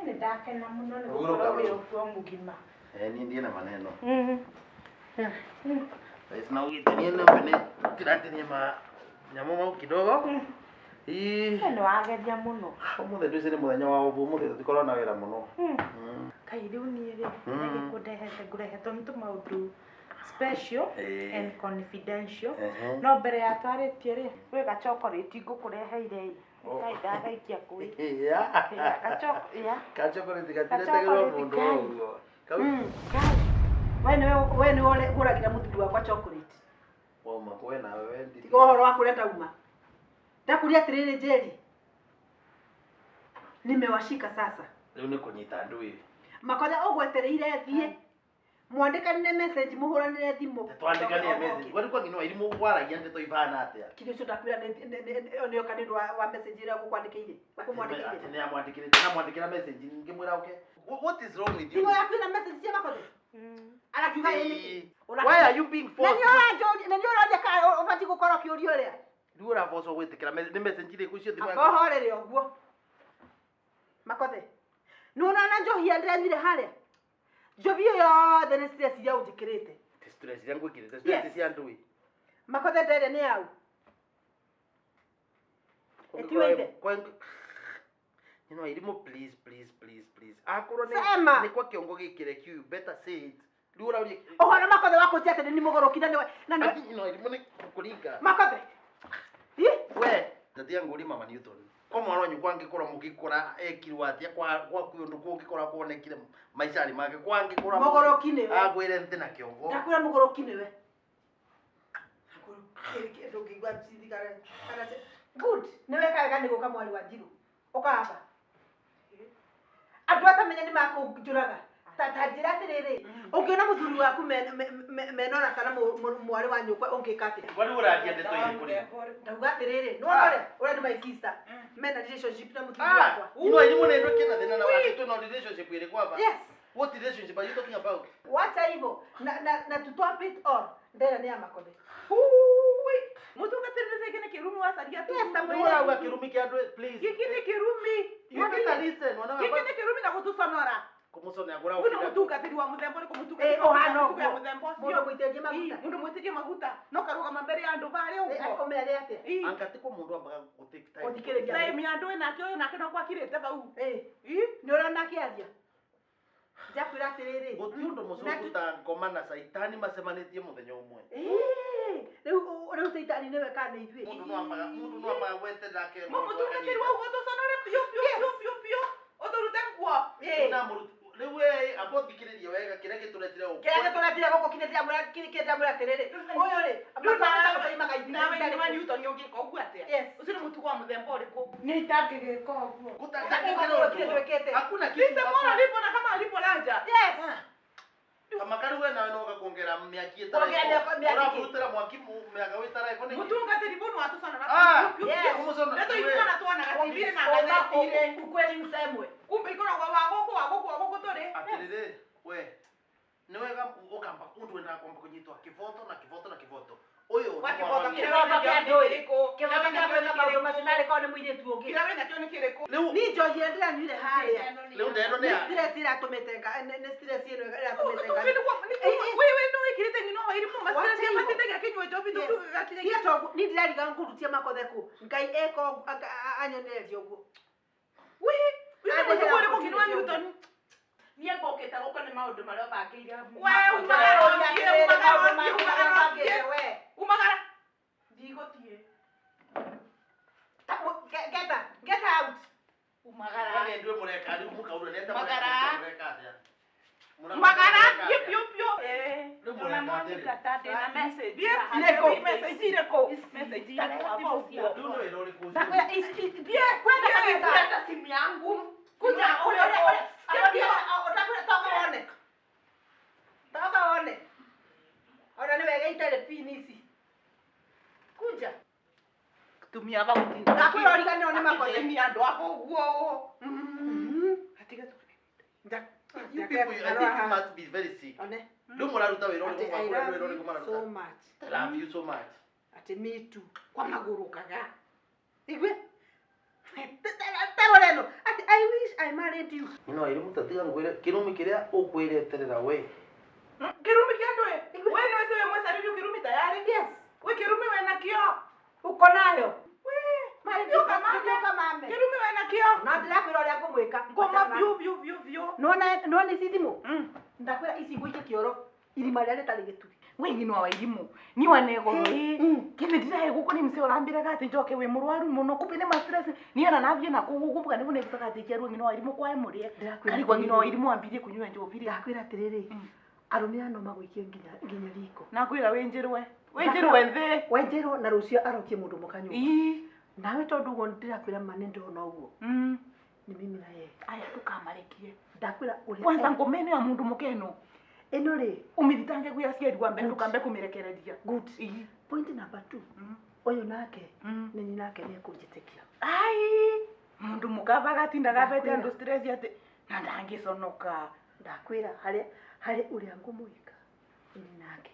Speaker 3: Nĩ ndakena mũno nĩ
Speaker 2: Ũguo
Speaker 3: gũkorwo wĩ
Speaker 2: ũkabũrũ.
Speaker 3: ũguo mũgima.
Speaker 2: Eh, niĩ ndiĩ na maneno.
Speaker 3: Mm.
Speaker 2: Sasa na ugitinie na mbene tiratinie ma nyamũ mau kidogo. Ii.
Speaker 3: Nĩ wageria mũno.
Speaker 2: Ũmũthĩ ndwĩci nĩ mũthenya wa ũbu, ũmũthĩ tũtikorwo na wĩra mũno.
Speaker 3: Kai rĩu niĩ rĩ, nĩgĩkũndehete ngũrehetwo nĩ tũmaũndũ special
Speaker 2: Ĩĩ.
Speaker 3: and confidential.
Speaker 2: Ehe.
Speaker 3: No mbere ya twarĩtie rĩ, gwĩ gachokorĩti ngũkũreheire ĩ.
Speaker 2: Oh.
Speaker 3: Kai ndagaikia kũĩ.
Speaker 2: Yeah.
Speaker 3: Gachoko, yeah.
Speaker 2: Kachokoreti gatiretegĩrwo
Speaker 3: Gachokoreti
Speaker 2: mũndũ
Speaker 3: kai.
Speaker 2: ũguo. Kau
Speaker 1: Kai. We nĩwe we nĩwe ũgũragĩra mũthuri wakwa chocolate.
Speaker 2: wauma kũwe nawe we nditi.
Speaker 1: Tiga ũhoro wa kũrĩa ndauma. Ndakuria atĩrĩrĩ Njeri. Nimewashika sasa.
Speaker 2: Rĩu nĩ kũnyita ndũĩ.
Speaker 1: Makonya ũgwetereire thiĩ. Mwandĩkanire message mũhũranĩre thimũ.
Speaker 2: Twandĩkanire message. Kwani kwa nginwa irimũ waragia ndeto ibana atĩa?
Speaker 1: Kĩndũ ũcio ndakwĩra nĩoka nĩ ũndũ wa message ĩrĩa ũgũkwandĩkĩire.
Speaker 2: Atĩ
Speaker 1: Ũkũmwandĩkĩire.
Speaker 2: nĩ amwandĩkĩrĩte namwandĩkĩra message ngĩmwĩra oke. What is wrong with you?
Speaker 1: Thimũ yaku ĩna message cia Makothe? Arakiuga ĩ nĩkĩ?
Speaker 2: Why are you being
Speaker 1: Na
Speaker 2: forced?
Speaker 1: nĩ ũranjũria na nĩ ũroria kana ũbatiĩ gũkorwo ũkĩũria ũrĩa.
Speaker 2: Rĩu ũraforcwo gwĩtĩkĩra nĩ message irĩkũ icio thimũ
Speaker 1: Amba ũhorere ũguo. Makothe. Nĩ ũrona njohi ĩrĩa ndĩranyuire harĩa? Njohi ĩyo yothe nĩ stress iria ũnjĩkĩrĩte.
Speaker 2: Ti stress iria ngwĩkĩrĩte, stress
Speaker 1: Yes.
Speaker 2: cia ndũĩ.
Speaker 1: Makothe nderĩa nĩ yau. Ĩtiwe ithe.
Speaker 2: You know, irimũ please please please please. Akorwo nĩ
Speaker 1: Sema.
Speaker 2: nĩ kwa kĩongo gĩkĩre you better say it. Rĩu ũrauria
Speaker 1: Ũhoro Makothe wa kũnjia atĩ nĩ mũgũrũki na nĩwe na nĩwe
Speaker 2: Ati, you know, irimũ nĩ kũringa.
Speaker 1: Makothe. Ĩ?
Speaker 2: We, ndatia ngũri mama Newton. Kwa mwana wanyu kwangĩkorwo mũgĩkora ekirwo atĩa kwa kwa kũndũ kũngĩkorwo kuonekire maica-inĩ make kwangĩkorwo
Speaker 1: Mũgũrũki nĩwe.
Speaker 2: agwĩre nthĩ na kĩongo.
Speaker 1: Ndakwĩra mũgũrũki nĩwe. Ndũngĩigua thigara kana good nĩ weka wega nĩ gũka mwarĩ wa Njirũ ũkahaba andũ atamenya nĩ makũnjũraga Ta njĩra atĩrĩrĩ, ũngĩona mũthuri waku menona kana mwarĩ wa nyũkwa ũngĩka atĩa?
Speaker 2: Kwani ũraria ndeto irĩkũ rĩu?
Speaker 1: Ndauga atĩrĩrĩ, nĩwona ũrĩa ũrĩa nĩ my sister mena relationship na mũthuri wakwa.
Speaker 2: Ino elimu nä ndå kä na thä na wake twä na relationship ä rä kwaba.
Speaker 1: Yes.
Speaker 2: What relationship are you talking about?
Speaker 1: Wacha hivyo na to top it all ndera nĩ ya makothe.
Speaker 3: Mutungatĩri nĩ gĩkĩ nĩ kĩrumi wacaria tu.
Speaker 1: Yes,
Speaker 2: Nĩ ũrauga kĩrumi kĩa andũ, please.
Speaker 3: Gĩkĩ nĩ kĩrumi.
Speaker 2: You better listen, wana
Speaker 3: Gĩkĩ
Speaker 2: wa
Speaker 3: nĩ kĩrumi na gũtũconora.
Speaker 2: kũmũconea ngũra
Speaker 3: Ũyũ nĩ mũtungatĩri wa mũthemba ũrĩkũ? Mũtungatĩri
Speaker 1: Ũhana
Speaker 3: wa
Speaker 1: ũguo.
Speaker 3: mũthemba ũcio.
Speaker 1: Mũndũ mũitĩrĩrie maguta.
Speaker 3: Mũndũ mũitĩrĩrie maguta no karũgama mbere ya andũ barĩa ũguo.
Speaker 1: Ũmere atĩa?
Speaker 2: Anga ti kwa mũndũ ambaga gũ take time.
Speaker 1: Gũthikĩrĩria.
Speaker 3: Time ya andũ ĩnake ũyũ nake no gwakirĩte hau.
Speaker 1: Nĩ ũrona akĩaria? Njakwĩra atĩrĩrĩ.
Speaker 2: Gũtirĩ ũndũ mũcũngũ ta ngoma na caitani macemanĩtie mũthenya ũmwe.
Speaker 1: Rĩu caitani nĩwe kana nĩ ithuĩ?
Speaker 2: Mũndũ no ambaga, mũndũ no ambaga gweterera akerwo.
Speaker 3: Mũtungatĩri wa ũguo tũconore biũ biũ biũ biũ biũ. Ũtũrute nguo.
Speaker 2: Rĩu we amba ũthikĩrĩrie wega kĩrĩa gĩtũretire gũkũ.
Speaker 1: Kĩrĩa gĩtũretire gũkũ kinya ndĩramwĩra atĩrĩrĩ. Ũyũ rĩ,
Speaker 3: Nawe nĩ wa Newton ũngĩka ũguo atĩa? Ũcio nĩ mũtugo wa mũthemba ũrĩkũ?
Speaker 1: Nĩ itangĩgĩka ũguo.
Speaker 2: Gũtangĩgĩka hakuna kitu.
Speaker 3: Lise mwana alipo na kama alipo lanja.
Speaker 1: Yes.
Speaker 2: Kama kari we nawe noka kuongera mĩaki
Speaker 1: Kuongera mĩaki.
Speaker 2: Ũraburutĩra mwaki mĩaka wĩtaraiko nĩkĩ?
Speaker 3: Mũtungatĩri mũndũ watũconora.
Speaker 1: Yes.
Speaker 3: Ndeto ikuwa tuonaga TV na ngathĩti-inĩ.
Speaker 1: Ukweli usemwe.
Speaker 3: Kumbe ikoragwo wa gũkũ wa gũkũ wa gũkũ tũrĩ.
Speaker 2: Atĩrĩrĩ, we nĩ wega ũkamba ũndũ wendaga kwamba kũnyitwo kĩboto na kĩboto na kĩboto. Ũyũ
Speaker 3: Wa
Speaker 2: nĩ
Speaker 3: kĩboto
Speaker 2: mwana wa
Speaker 3: kĩrĩa
Speaker 1: Kĩboto
Speaker 3: wĩnakĩo
Speaker 1: kĩa
Speaker 3: nĩ
Speaker 1: ndũĩ.
Speaker 3: kĩrĩkũ?
Speaker 1: Kĩboto kĩa gwĩka maũndũ macio narĩ korwo nĩ mũirĩtu ũngĩ.
Speaker 3: Kĩrĩa wĩnakĩo nĩ kĩrĩkũ?
Speaker 2: Rĩu
Speaker 1: Ni njohi ĩrĩa ndĩranyuire harĩa.
Speaker 2: rĩu ndeno nĩ
Speaker 1: Nĩ
Speaker 2: ya
Speaker 1: stress ĩratũmĩte nĩ stress ĩno ĩratũmĩte nga.
Speaker 3: Wewe nĩ wĩkĩrĩte nyina wa irimũ
Speaker 1: Wacha
Speaker 3: mastress
Speaker 1: hivyo.
Speaker 3: matĩte gĩakĩnyua njohi
Speaker 1: Yes.
Speaker 3: tũgakinya
Speaker 1: Tiga toguo ni ndĩrariga ngũrutie makothe kũ. Ngai eka ũguo anyonererie ũguo.
Speaker 3: Wĩ, wĩ mũtugo ũrĩkũ nginya wa Newton?
Speaker 4: Niĩ ngũkĩte gũkũ nĩ maũndũ marĩa ũbangĩire.
Speaker 3: We umagara ũthiĩ, umagara ũthiĩ, umagara ũthiĩ.
Speaker 1: We.
Speaker 3: Umagara.
Speaker 4: Ndigũthiĩ.
Speaker 1: Get out.
Speaker 4: Umagara.
Speaker 2: Kwani ndwe mũreka rĩu mũkaura nĩ atĩa
Speaker 4: Magara.
Speaker 2: mũreka atĩa?
Speaker 3: Umagara thiĩ biũ biũ.
Speaker 2: Rĩu
Speaker 4: Ndona
Speaker 2: mũreka atĩa
Speaker 4: Monica
Speaker 2: rĩu?
Speaker 4: ta ndĩna message.
Speaker 3: Thiĩ
Speaker 1: Irĩkũ?
Speaker 3: Message irĩkũ? Message irĩkũ? Amba ũguo.
Speaker 2: Rĩu nĩ wĩra ũrĩkũ ũcio?
Speaker 1: Ndakwĩra thiĩ kwenda kabisa.
Speaker 4: Leta simu yangu.
Speaker 1: Kuja ule ule ule. Ndakwĩra toka wone. Toka wone. Ona nĩ wega itarĩ pin ici. Kuja.
Speaker 3: Tumia bagũtinda.
Speaker 1: Ndakwĩra ũriganĩrwo nĩ makothe.
Speaker 3: Akĩthĩnia andũ ako ũguo. Atiga tu.
Speaker 2: You people, I think you must be very sick.
Speaker 1: One.
Speaker 2: Rĩu mũraruta wĩra
Speaker 1: Ati
Speaker 2: ũrĩkũ
Speaker 1: I
Speaker 2: mwakũra nĩ
Speaker 1: love
Speaker 2: wĩra ũrĩkũ
Speaker 1: you
Speaker 2: mararuta?
Speaker 1: so much.
Speaker 2: I love you so much.
Speaker 1: Ati me too. Kwa magũrũkaga. Igwe. Tarora ĩno. Ati I wish I married you.
Speaker 2: Ino ĩrĩ mũtatiga ngwĩre kĩrumi kĩrĩa ũkwĩreterera we.
Speaker 3: Kĩrumi kĩa andũ ĩ? We nĩ wĩci wĩ mwĩcarĩrie kĩrumi tayari?
Speaker 1: Yes.
Speaker 3: Wĩ kĩrumi wĩnakĩo?
Speaker 1: Uko nayo.
Speaker 3: We.
Speaker 1: Mari
Speaker 3: Ũka mame.
Speaker 1: ũka mame.
Speaker 3: Kĩrumi wĩnakĩo?
Speaker 1: Na ndĩrakwĩra ũrĩa ngũmwĩka.
Speaker 3: Ngoma biũ biũ biũ biũ.
Speaker 1: Nĩwona ici thimũ? Ndakwĩra ici ngũikie kĩoro irima rĩrĩa rĩtarĩ gĩturi.
Speaker 3: We ng'ino wa irimũ ni wanegoro kĩndĩ ndirahe gũkũ nĩ mse ũrambĩraga atĩ njoke wĩ mũrwaru mũno kumbe nĩ ma stress niĩ ona nathiĩ na kũu gũkũ nĩguo nĩgucaga atĩ njerwo ng'ino wa irimũ kwae mũrĩe
Speaker 1: Ndĩrakwĩra
Speaker 3: karigwa ng'ino wa
Speaker 1: atĩrĩrĩ.
Speaker 3: irimũ ambirie kũnyua njohi rĩ
Speaker 1: Ndakwĩra atĩrĩrĩ, arũme aya no magũikie nginya riko.
Speaker 3: nakwĩra wĩnjĩrwe wĩnjĩrwe thĩ
Speaker 1: Wenjerwo na rũciũ arokie mũndũ mũka nyũmba.
Speaker 3: Ii.
Speaker 1: Nawe tondũ ũguo ndĩrakwĩra ma nĩ ndona ũguo. Nĩ mimi na yeye.
Speaker 3: Aya ndũkamarekie.
Speaker 1: Ndakwĩra ũrĩa
Speaker 3: Kwanza ngoma ĩno ya mũndũ mũka ĩno
Speaker 1: ĩno rĩ
Speaker 3: ũmĩthitange gwĩ aciari wa mbere ndũkambe kũmĩrekereria.
Speaker 1: Good.
Speaker 3: Ii.
Speaker 1: Point number 2. Ũyũ nake nĩ nyina nake nĩ ekũnjĩtĩkia.
Speaker 3: Ai mũndũ mũka bagatindaga abete andũ stress atĩ na ndangĩconoka.
Speaker 1: Ndakwĩra harĩ harĩ ũrĩa ngũmwĩka nĩ nake.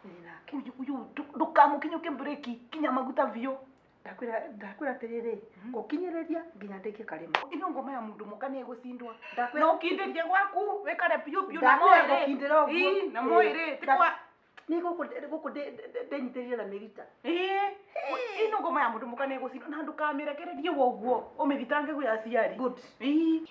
Speaker 1: Nĩ nake.
Speaker 3: Uyu uyu ndũkamũkinyũke breki kinya maguta biũ.
Speaker 1: Ndakwĩra ndakwĩra atĩrĩrĩ ngũkinyĩrĩria nginya ndĩkie karĩma.
Speaker 3: Ĩno ngoma ya mũndũ mũka nĩ ĩgũcindwa.
Speaker 1: Ndakwĩra
Speaker 3: Na ũkindĩrie gwaku wĩkare biũ biũ na
Speaker 1: Ndakwĩra
Speaker 3: moĩrĩ.
Speaker 1: ngũkindĩra ũguo.
Speaker 3: Ii, na moĩrĩ ti kwa
Speaker 1: Nĩ gũkũ gũkũ ndĩnyitĩrĩire na mĩrita.
Speaker 3: Ĩĩ, ĩno ngoma ya mũndũ mũka nĩ ĩgũcindwa na ndũkamĩrekererie woguo ũmĩthitange gwĩ aciari.
Speaker 1: Good.
Speaker 3: Ii.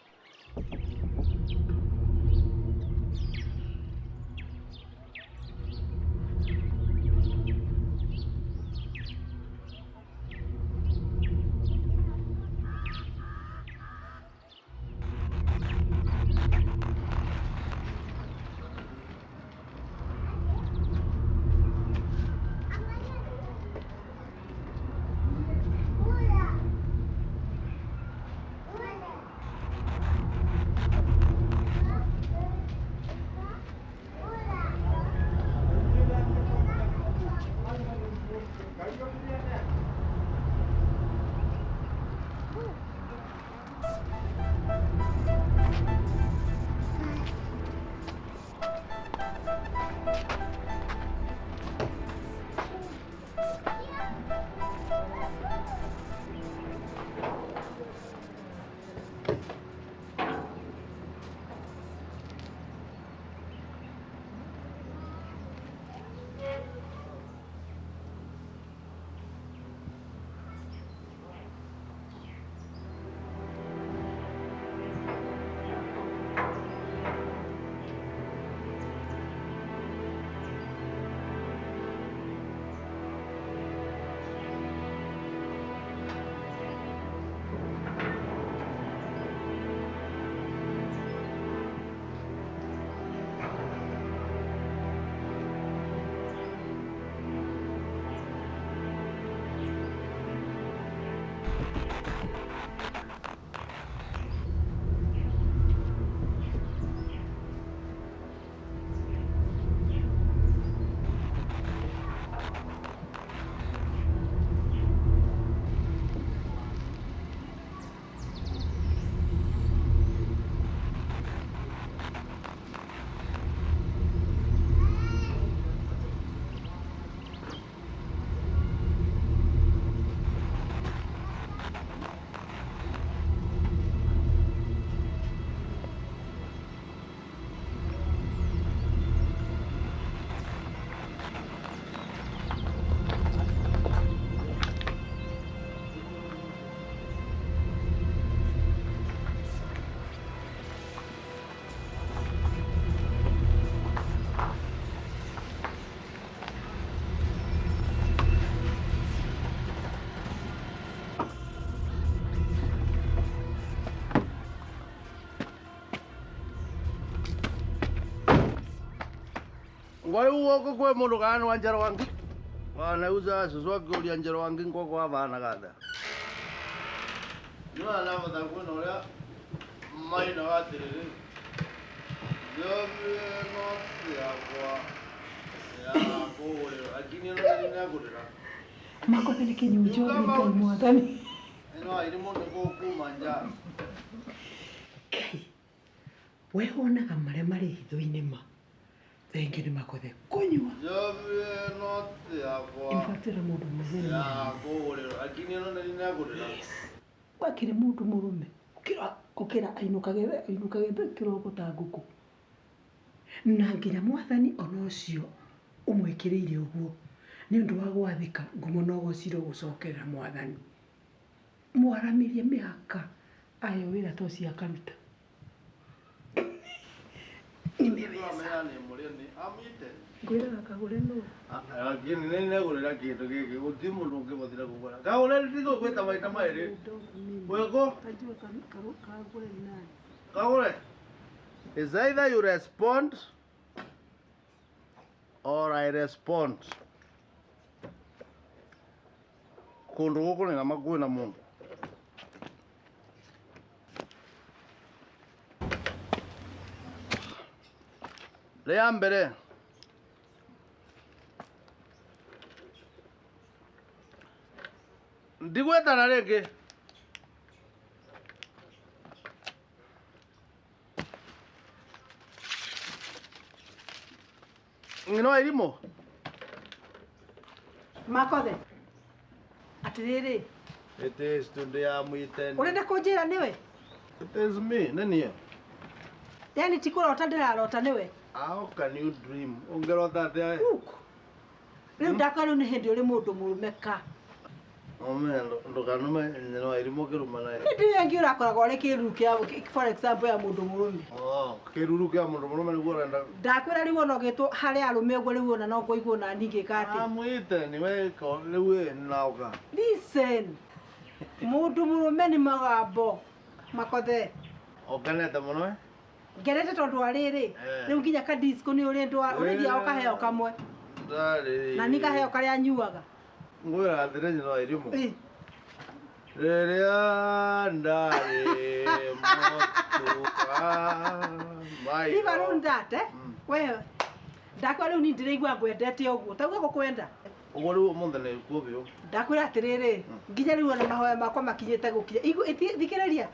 Speaker 2: Ngwari uoko kwe mundu kana ni wa Njero wangi. Wanauza susu akiuria Njero wangi ngoko avana gatha. No alava ta kwina uria maina atiriri. Njomi no yakwa ya kugurira lakini ino nĩ ngũrĩra.
Speaker 1: Makothe nĩ kĩnyuo njohi Ngai mwathani.
Speaker 2: Ĩno ĩrĩ mũndũ kuma nja.
Speaker 1: Ngai, we wonaga marĩa marĩ hitho-inĩ ma thengi nĩ Makothe kũnyua.
Speaker 2: Njomi no yakwa
Speaker 1: In fact ĩra mũndũ mũrũme nĩ
Speaker 2: ya
Speaker 1: mwana.
Speaker 2: kũgũrĩra lakini ĩno nĩ ngũrĩra.
Speaker 1: Wakĩrĩ mũndũ mũrũme ũkĩra ainũkage kĩroko ta ngũkũ. Na nginya mwathani ona ũcio ũmwĩkĩrĩire ũguo nĩ ũndũ wa gwathĩka ngumo no gũcirwo gũcokerera mwathani. Mwaramĩrie mĩhaka aheo wĩra ta ũcio akaruta. Nimeweza.
Speaker 2: Amenya nĩ mũrĩa nĩ amĩte.
Speaker 1: Ngwĩraga kagũre nũ?
Speaker 2: Lakini nĩ ngũrĩra kĩndũ gĩkĩ gũtirĩ mũndũ ũngĩbotire kũgũra. Kagũre ndigũgwĩta maita merĩ. Wĩkũ?
Speaker 1: Tajua kagũre ni nani?
Speaker 2: Kagũre. Is either you respond or I respond. Kũndũ gũkũ nĩ nama kwĩna mũndũ. Rĩa mbere ndigwetana rĩngĩ. Ng'ino irimũ.
Speaker 1: Makothe. Atirĩrĩ.
Speaker 2: It is today I'm waiting.
Speaker 1: Ũrenda kũnjĩra nĩwe?
Speaker 2: It is me, nĩ niĩ.
Speaker 1: Yani ti kũrota ndĩrarota nĩwe?
Speaker 2: How can you dream? Ũngĩrota atĩa?
Speaker 1: Look. Rĩu ndakwa rĩu nĩ hĩndĩ ũrĩ mũndũ mũrũme ka.
Speaker 2: Ome ndũkanume nyina wa irimũ kĩruma naye.
Speaker 1: Hĩndĩ ĩyo ĩngĩ ũrakoragwo ũrĩ kĩruru kĩa for example ya mũndũ mũrũme.
Speaker 2: Oh, kĩruru kĩa mũndũ mũrũme nĩguo ũrenda.
Speaker 1: Ndakwĩra rĩu ona ũgĩtwo harĩ arũme ũguo rĩu ona no kũigwo na niĩ ngĩka atĩ.
Speaker 2: Amwĩte nĩwe rĩu ĩ naũka.
Speaker 1: Listen. Mũndũ mũrũme nĩ magambo. Makothe.
Speaker 2: Ũkenete mũno ĩ?
Speaker 1: Ngenete tondũ wa rĩrĩ. Rĩu nginya ka disco nĩ ũrĩ ndwa ũrĩthiaga ũkaheo kamwe.
Speaker 2: Ndarĩ.
Speaker 1: Na niĩ ngaheo karĩa nyuaga.
Speaker 2: Ngwĩra atĩrĩ nyina wa irimũ. Rĩrĩa ndarĩ mũtuka maitho.
Speaker 1: Iba rĩu ndate. We ndakwa rĩu niĩ ndĩraigua ngwendete ũguo. Tauga gũkwenda.
Speaker 2: Ũguo rĩu ũmũthĩ nĩ kuo biũ.
Speaker 1: Ndakwĩra atĩrĩrĩ, nginya rĩu ona mahoya makwa makinyĩte gũkinya. Thikĩrĩria.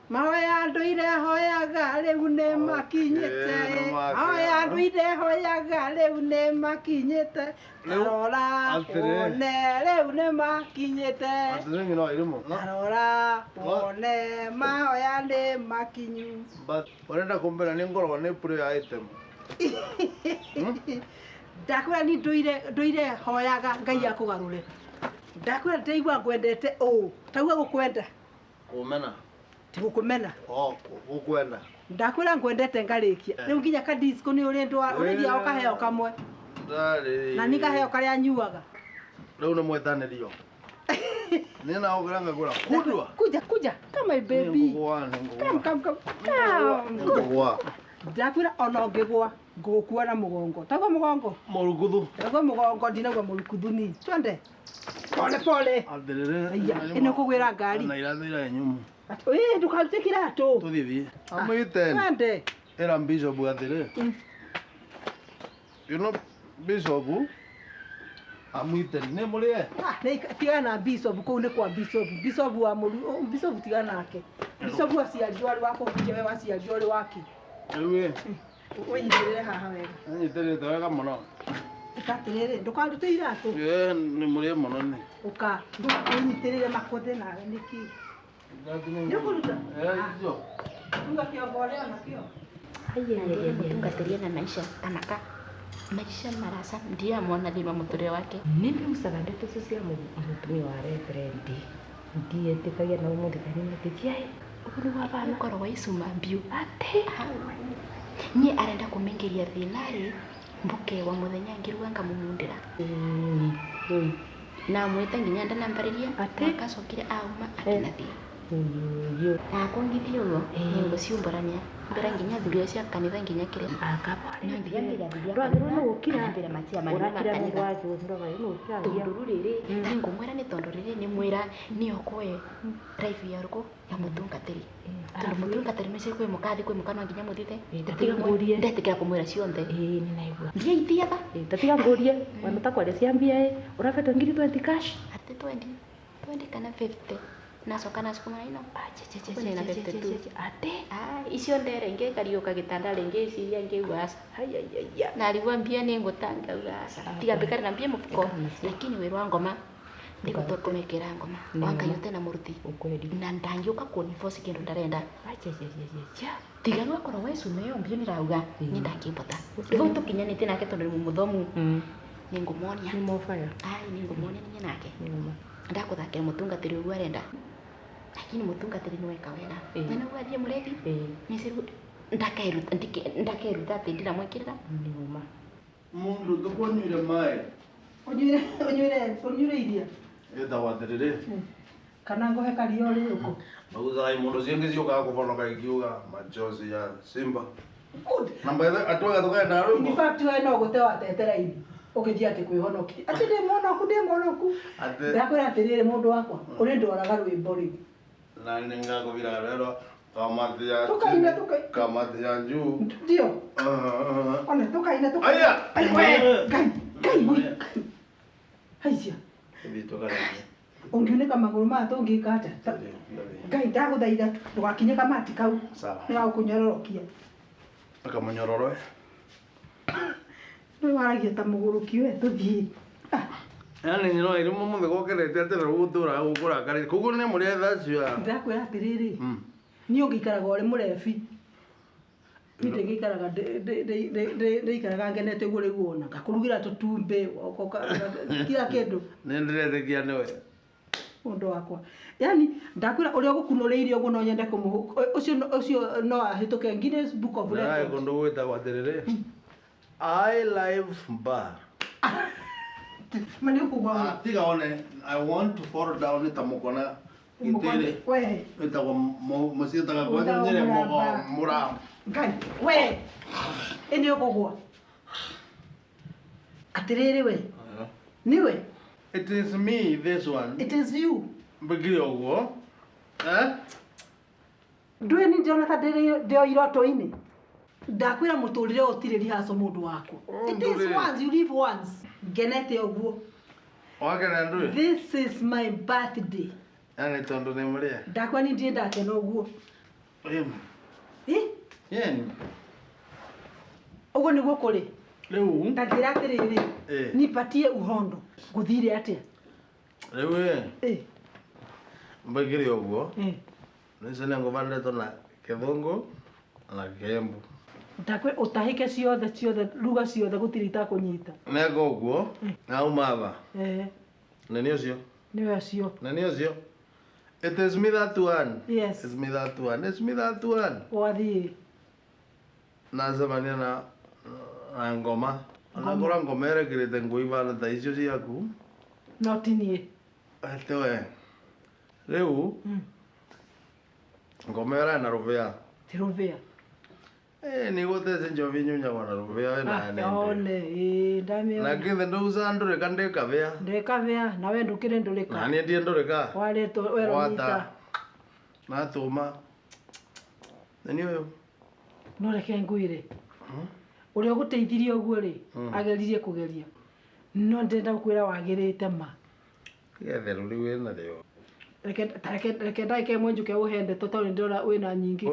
Speaker 1: Mahoya ndũire hoyaga rĩu nĩ makinyĩte. Mahoya ndũire hoyaga rĩu nĩ makinyĩte. Tarora wone rĩu nĩ makinyĩte.
Speaker 2: Atĩrĩ nyina wa irimũ.
Speaker 1: Tarora wone mahoya nĩ makinyu.
Speaker 2: But ũrenda kũmbĩra nĩ ngoragwo nĩ prayer item.
Speaker 1: Ndakwĩra niĩ ndũire hoyaga Ngai akũgarũre. Ndakwĩra ndĩraigua ngwendete ũũ. Tauga gũkwenda.
Speaker 2: Kũmena.
Speaker 1: Ti gũkũmena.
Speaker 2: Oh, gũkwenda.
Speaker 1: Ndakwĩra ngwendete ngarĩkia. Rĩu nginya ka disco nĩ ũrĩ ndwa ũrĩthiaga ũkaheo kamwe.
Speaker 2: Ndarĩ.
Speaker 1: Na niĩ ngaheo karĩa nyuaga.
Speaker 2: Rĩu nĩ mwetanĩrio. Nĩ na ũgĩra ngagũra. Kundwa.
Speaker 1: Kuja kuja kama baby.
Speaker 2: Nĩ
Speaker 1: Come come come. Come.
Speaker 2: ngũgwa.
Speaker 1: Ndakwĩra ona ũngĩgwa ngũgũkua na mũgongo. Tagua mũgongo.
Speaker 2: Mũrukuthu.
Speaker 1: Tagua mũgongo ndinagua mũrukuthu ni. Twende. Pole pole.
Speaker 2: Atĩrĩrĩ.
Speaker 1: Aya, ĩno kũgwĩra ngari.
Speaker 2: Na iratũ ira nyũmũ.
Speaker 1: Ĩĩ ndũkarute kĩratũ.
Speaker 2: Tũthiĩ thiĩ. Amwĩte.
Speaker 1: Twende.
Speaker 2: Ĩra bishop atĩrĩ. You know bishop amwĩte nĩ mũrĩe.
Speaker 1: Ah, nĩ tigana na bishop kũu nĩ kwa bishop. Bishop wa mũru bishop tigana nake. Bishop waciarirwo arĩ wa kũhunjia we waciarirwo ũrĩ waki.
Speaker 2: Rĩu ĩ.
Speaker 1: Ũnyitĩrĩre haha wega.
Speaker 2: Nyitĩrĩte wega mũno.
Speaker 1: Ĩka atĩrĩrĩ, ndũkarute iratũ.
Speaker 2: Ĩĩ nĩ mũrĩe mũno nĩ.
Speaker 1: Ũka, ũnyitĩrĩre makothe nawe nĩkĩ? Nĩ ũkũruta?
Speaker 2: Ĩĩ icio.
Speaker 1: Tunga kĩongo ũrĩa nakĩo.
Speaker 4: Mũtungatĩria na maisha anaka maisha marasa ndiye amwona thĩinĩ wa mũtũrĩre wake.
Speaker 5: Nĩndĩgucaga ndeto icio cia mũtumia wa reverend ndiĩtĩkagia na ũmũthĩ kanini ĩ ũguo nĩguo abana
Speaker 4: Ũkorwo wa icuma mbiũ
Speaker 5: atĩ
Speaker 4: niĩ arenda kũmĩingĩria thĩna-rĩ mbuke wa mũthenya ngĩruga ngamũmundĩra na mwĩta nginya ndanambarĩria
Speaker 5: Atĩ?
Speaker 4: akacokire auma akinathiĩ. Nakongithia ũguo nĩngũciumbũrania mbere nginya athuri acio a kanitha nginya kĩrĩa no nginya mbere athuri a kanitha mbere matia manene ma kanitha tondũ rĩu rĩrĩ ndangũmwĩra nĩ tondũ rĩrĩ nĩ mwĩra nĩyo kũe life ya rũkũ ya mũtungatĩri tondũ mũtungatĩri nĩcio kwĩ mũkathi kwĩ mũka no nginya mũthithe ndetĩkĩra kũmwĩra ciothe mbia ithiaga
Speaker 5: tatiga ngũrie wena ũtakwaria cia mbia ĩ ũrabetwo ngiri 20 cash
Speaker 4: atĩ 20 kana 50 nacoka nacukuma ino na 52
Speaker 5: ate
Speaker 4: icio ndere ngĩkariũka gĩtanda rĩngĩ iciria ngĩigua aca narigua mbia nĩ ngũtanga uga aca tiga mbĩkare na mbia mũbuko lakini wĩra wa ngoma ndigũtua kũmekĩra ngoma wa Ngai ũtena mũruti na ndangĩũka kũniboci kĩndũ ndarenda tiga rĩu akorwo we cuma ĩyo mbia nĩrauga niĩ ndangĩmbota rĩu tũkinyanĩtie nake tondũ nĩ mũthomu nĩngũmuonia nĩngũmuonia niĩ nake ndakuthakĩra mũtungatĩri ũguo arenda lakini mũtungatĩri nĩ weka wega na nĩguo athiĩ mũrethi nĩciru ndakeruta atĩ ndiramwĩkĩrĩra
Speaker 2: mundu tukunyuire maĩ
Speaker 1: ũnyuire iria
Speaker 2: ĩtagwo atĩrĩrĩ
Speaker 1: kana ngũhe karia ũrĩ ũkũ
Speaker 2: maguthai mũndũ ciĩngĩ ciũkaga kũbonoka ikiuga machozi ya simba na by the way atwaga tũkaenda rwĩmbo
Speaker 1: in fact we no gũte watetera ini ũgĩthiĩ atĩ kwĩhonokia atĩ ndĩ mwonoku ndakwĩra atĩrĩrĩ mũndũ wakwa ũrĩ ndwaraga rwĩmbo rĩu
Speaker 2: na nĩngakũbira rwero kamati ya kamati ya juu
Speaker 1: ndio ona tukaina
Speaker 2: aya
Speaker 1: Ngai Ngai haicia ũngiunĩka magũrũ maya tũngĩka atĩa Ngai ndagũthaitha ndũgakinye kamati kau nĩgagũkũnyororokia
Speaker 2: kamũnyororo
Speaker 1: nĩ waragia ta mũgũrũki we tũthiĩ
Speaker 2: yani no iri mũmũthĩ gũkĩrĩte atĩ rĩu gũtũraga gũkũrakarĩte koguo nĩ mũrĩa tha acio
Speaker 1: ndakwĩra atĩrĩrĩ niĩ ũngĩikaraga ũrĩ mũrebi niĩ ndĩngĩikaraga ndĩikaraga ngenete ũguo rĩu wona ngakũrugĩra tũtumbĩ kila kĩndũ
Speaker 2: nĩ ndĩretĩkia nĩwe
Speaker 1: mũndũ wakwa yani ndakwĩra ũrĩa ũgũkunũrĩirie ũguo no nyende kũmũhũ ũcio no ahĩtũke Guinness Book of Records
Speaker 2: kũndũ gwĩtagwo atĩrĩrĩ I live bar
Speaker 1: mani ũkũgwa
Speaker 2: tiga one I want to fall down ta mũkona gĩtĩrĩ
Speaker 1: we
Speaker 2: wĩtagwo mũciĩtaga kwanja nyere mũra
Speaker 1: Ngai we ĩnĩ ũkũgwa atĩrĩrĩ we niwe
Speaker 2: it is me this one
Speaker 1: it is you
Speaker 2: mbĩkire ũguo
Speaker 1: ndũĩ ni ndĩrona ta ndĩ iroto-inĩ ndakwĩra mũtũrĩre ũtirĩ rehearsal mũndũ wakwa it is once you live once ngenete ũguo
Speaker 2: wakena ndũĩ
Speaker 1: this is my birthday
Speaker 2: yani tondũ nĩ mũrĩa
Speaker 1: ndakwĩra ni ndirĩ ndakena ũguo
Speaker 2: yani
Speaker 1: ũguo nĩguo kũrĩ
Speaker 2: rĩu
Speaker 1: ndangĩra atĩrĩrĩ nipatie uhondo gũthire atĩa
Speaker 2: rĩu ĩ mbĩkire ũguo nĩcio nĩngũbandĩtwo na kĩthũngũ na kĩembu
Speaker 1: ndakwĩra ũtahĩke ciothe ciothe ruga ciothe gũtirĩ itakũnyita
Speaker 2: neka ũguo nauma aba nĩ ũcio
Speaker 1: nĩwe ũcio
Speaker 2: nĩ ũcio it is me that one
Speaker 1: yes
Speaker 2: it's me that one it's me that one
Speaker 1: wathiĩ
Speaker 2: nacemania na ngoma onakora ngoma ĩrekĩrĩte nguo ibana ta icio ciaku
Speaker 1: no ti niĩ
Speaker 2: atĩ we rĩu ngoma ĩyo na rũbĩa
Speaker 1: ti rũbĩa
Speaker 2: nĩgũtece njovi nyunyagwo na rũbĩa we na
Speaker 1: one ndamĩona
Speaker 2: na githĩ ndũuca ndũrĩka ndĩkabĩa
Speaker 1: ndĩkabĩa nawe ndũkĩrĩ ndũrĩka
Speaker 2: na niĩ ndiĩ ndũrĩka
Speaker 1: warĩtwo werũnyita
Speaker 2: natũma nĩ ũyũ
Speaker 1: no reke ngwĩre ũrĩa ũgũteithirie ũguo rĩ ageririe kũgeria no ndĩrenda gũkwĩra wagĩrĩte ma
Speaker 2: getherũ rĩu wĩnarĩo
Speaker 1: reke ndagĩka ĩmwe njũke ũhe ndeto tondũ nĩndĩrona wĩna nyingĩ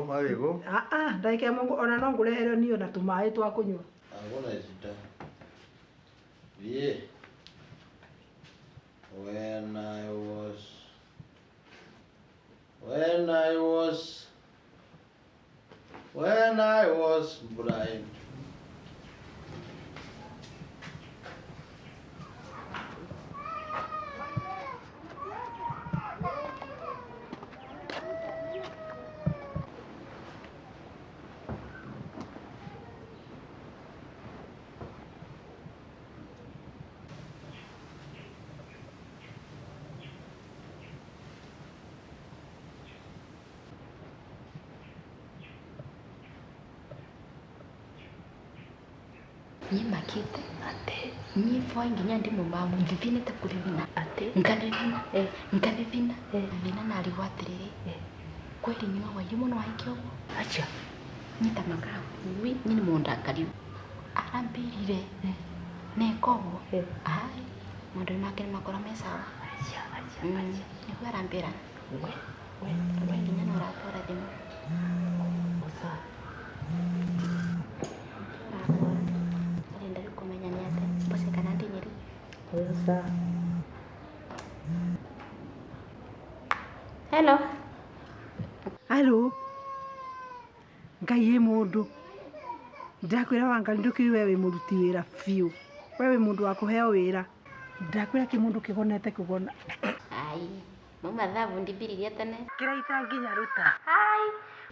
Speaker 1: ndagĩka ĩmwe ona no ngũrehere niĩ ona tũmaĩ twa kũnyua
Speaker 2: Hakuna shida. Yeah. When I was blind.
Speaker 4: Nyimakite ate nyifwa nginya ndi mumamu thithinite kuthithina
Speaker 5: ate
Speaker 4: nkathithina nkathithina thina narigwo atiriri kweli nyuma wa yumo no aikio uguo
Speaker 5: acha
Speaker 4: nyita makau wi nyini mundakariu arambirire nekoguo ai maundu make nimakora me sawa
Speaker 5: acha acha acha
Speaker 4: niguo arambira
Speaker 5: we we
Speaker 4: we nginya no ũrahũra thimũ
Speaker 5: osa
Speaker 4: ũrahũra arenda rĩu kũmenya nĩ atĩa mboce kana ndinyĩri
Speaker 5: osa
Speaker 4: hello
Speaker 1: Halo. Ngai ĩ mũndũ. Ndakwĩra Wangari ndũkĩũĩ we wĩ mũruti wĩra biũ. We wĩ mũndũ wa kũheo wĩra. Ndakwĩra kĩmũndũ kĩgonete kũgona.
Speaker 4: Ai, mauma thabu ndimbiririe tene.
Speaker 1: Kĩraita nginya ruta.
Speaker 4: Ai,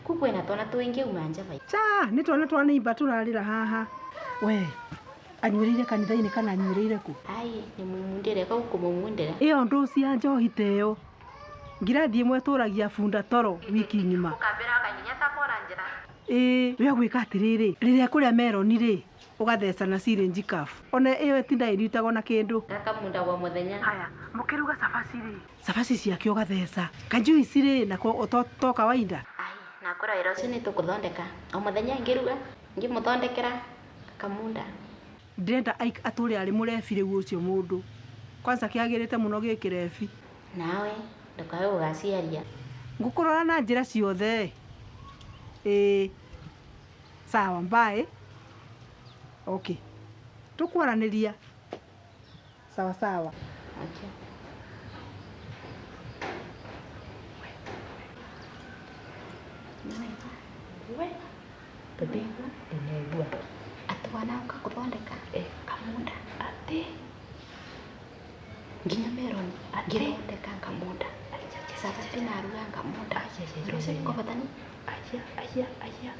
Speaker 4: kũ kwĩna twana tũingĩ uma nja bai.
Speaker 1: Cha, nĩ twana twa neighbor tũrarĩra haha. We, anyuĩrĩire kanitha-inĩ kana anyuĩrĩire kũ?
Speaker 4: Ai, nĩ mumundĩre kau kũmumundĩra.
Speaker 1: Ĩyo ndũci ya njohi ta ĩyo. Ngirathi ĩmwe tũragia bunda toro wiki ng'ima.
Speaker 4: Ũkambĩra kanyinya takora njĩra.
Speaker 1: Ĩĩ, we gwĩka atĩrĩrĩ, rĩrĩa kũrĩa meroni rĩ, ũgatheca na syringe cuff. Ona ĩyo ĩtinda ĩrutagwo na kĩndũ.
Speaker 4: Gakamunda wa mũthenya.
Speaker 1: Haya, mũkĩruga cabaci rĩ. Cabaci ciake ũgatheca. Kajuici rĩ, nako to kawaida.
Speaker 4: Ai, nakora wĩra ũcio nĩ tũkũthondeka. O mũthenya ngĩruga, ngĩmũthondekera kamunda.
Speaker 1: Ndĩrenda atũre arĩ mũrebi rĩu ũcio mũndũ. Kwanza kĩagĩrĩte mũno gĩ kĩrebi.
Speaker 4: Nawe ndũkae gũgaciaria.
Speaker 1: Ngũkũrora na njĩra ciothe. Ĩĩ. Sawa, bye. Okay. Tũkwaranĩria. Sawa sawa.
Speaker 4: Okay.
Speaker 5: We babe ndinaigua
Speaker 4: Atwana ũka kũthondeka kamunda
Speaker 5: ate
Speaker 4: nginya meroni ngĩthondeka ngamunda cabaci naruga ngamunda wĩra ũcio nĩngũbata ni
Speaker 5: aya aya aya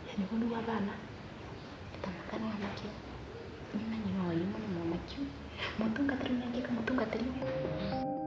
Speaker 5: yani huu ni wa bana
Speaker 4: tamaka nĩ wamakia nyuma nyuma wa yumo nĩ mũmakiu mũtungatĩri nĩ angĩka mũtungatĩri.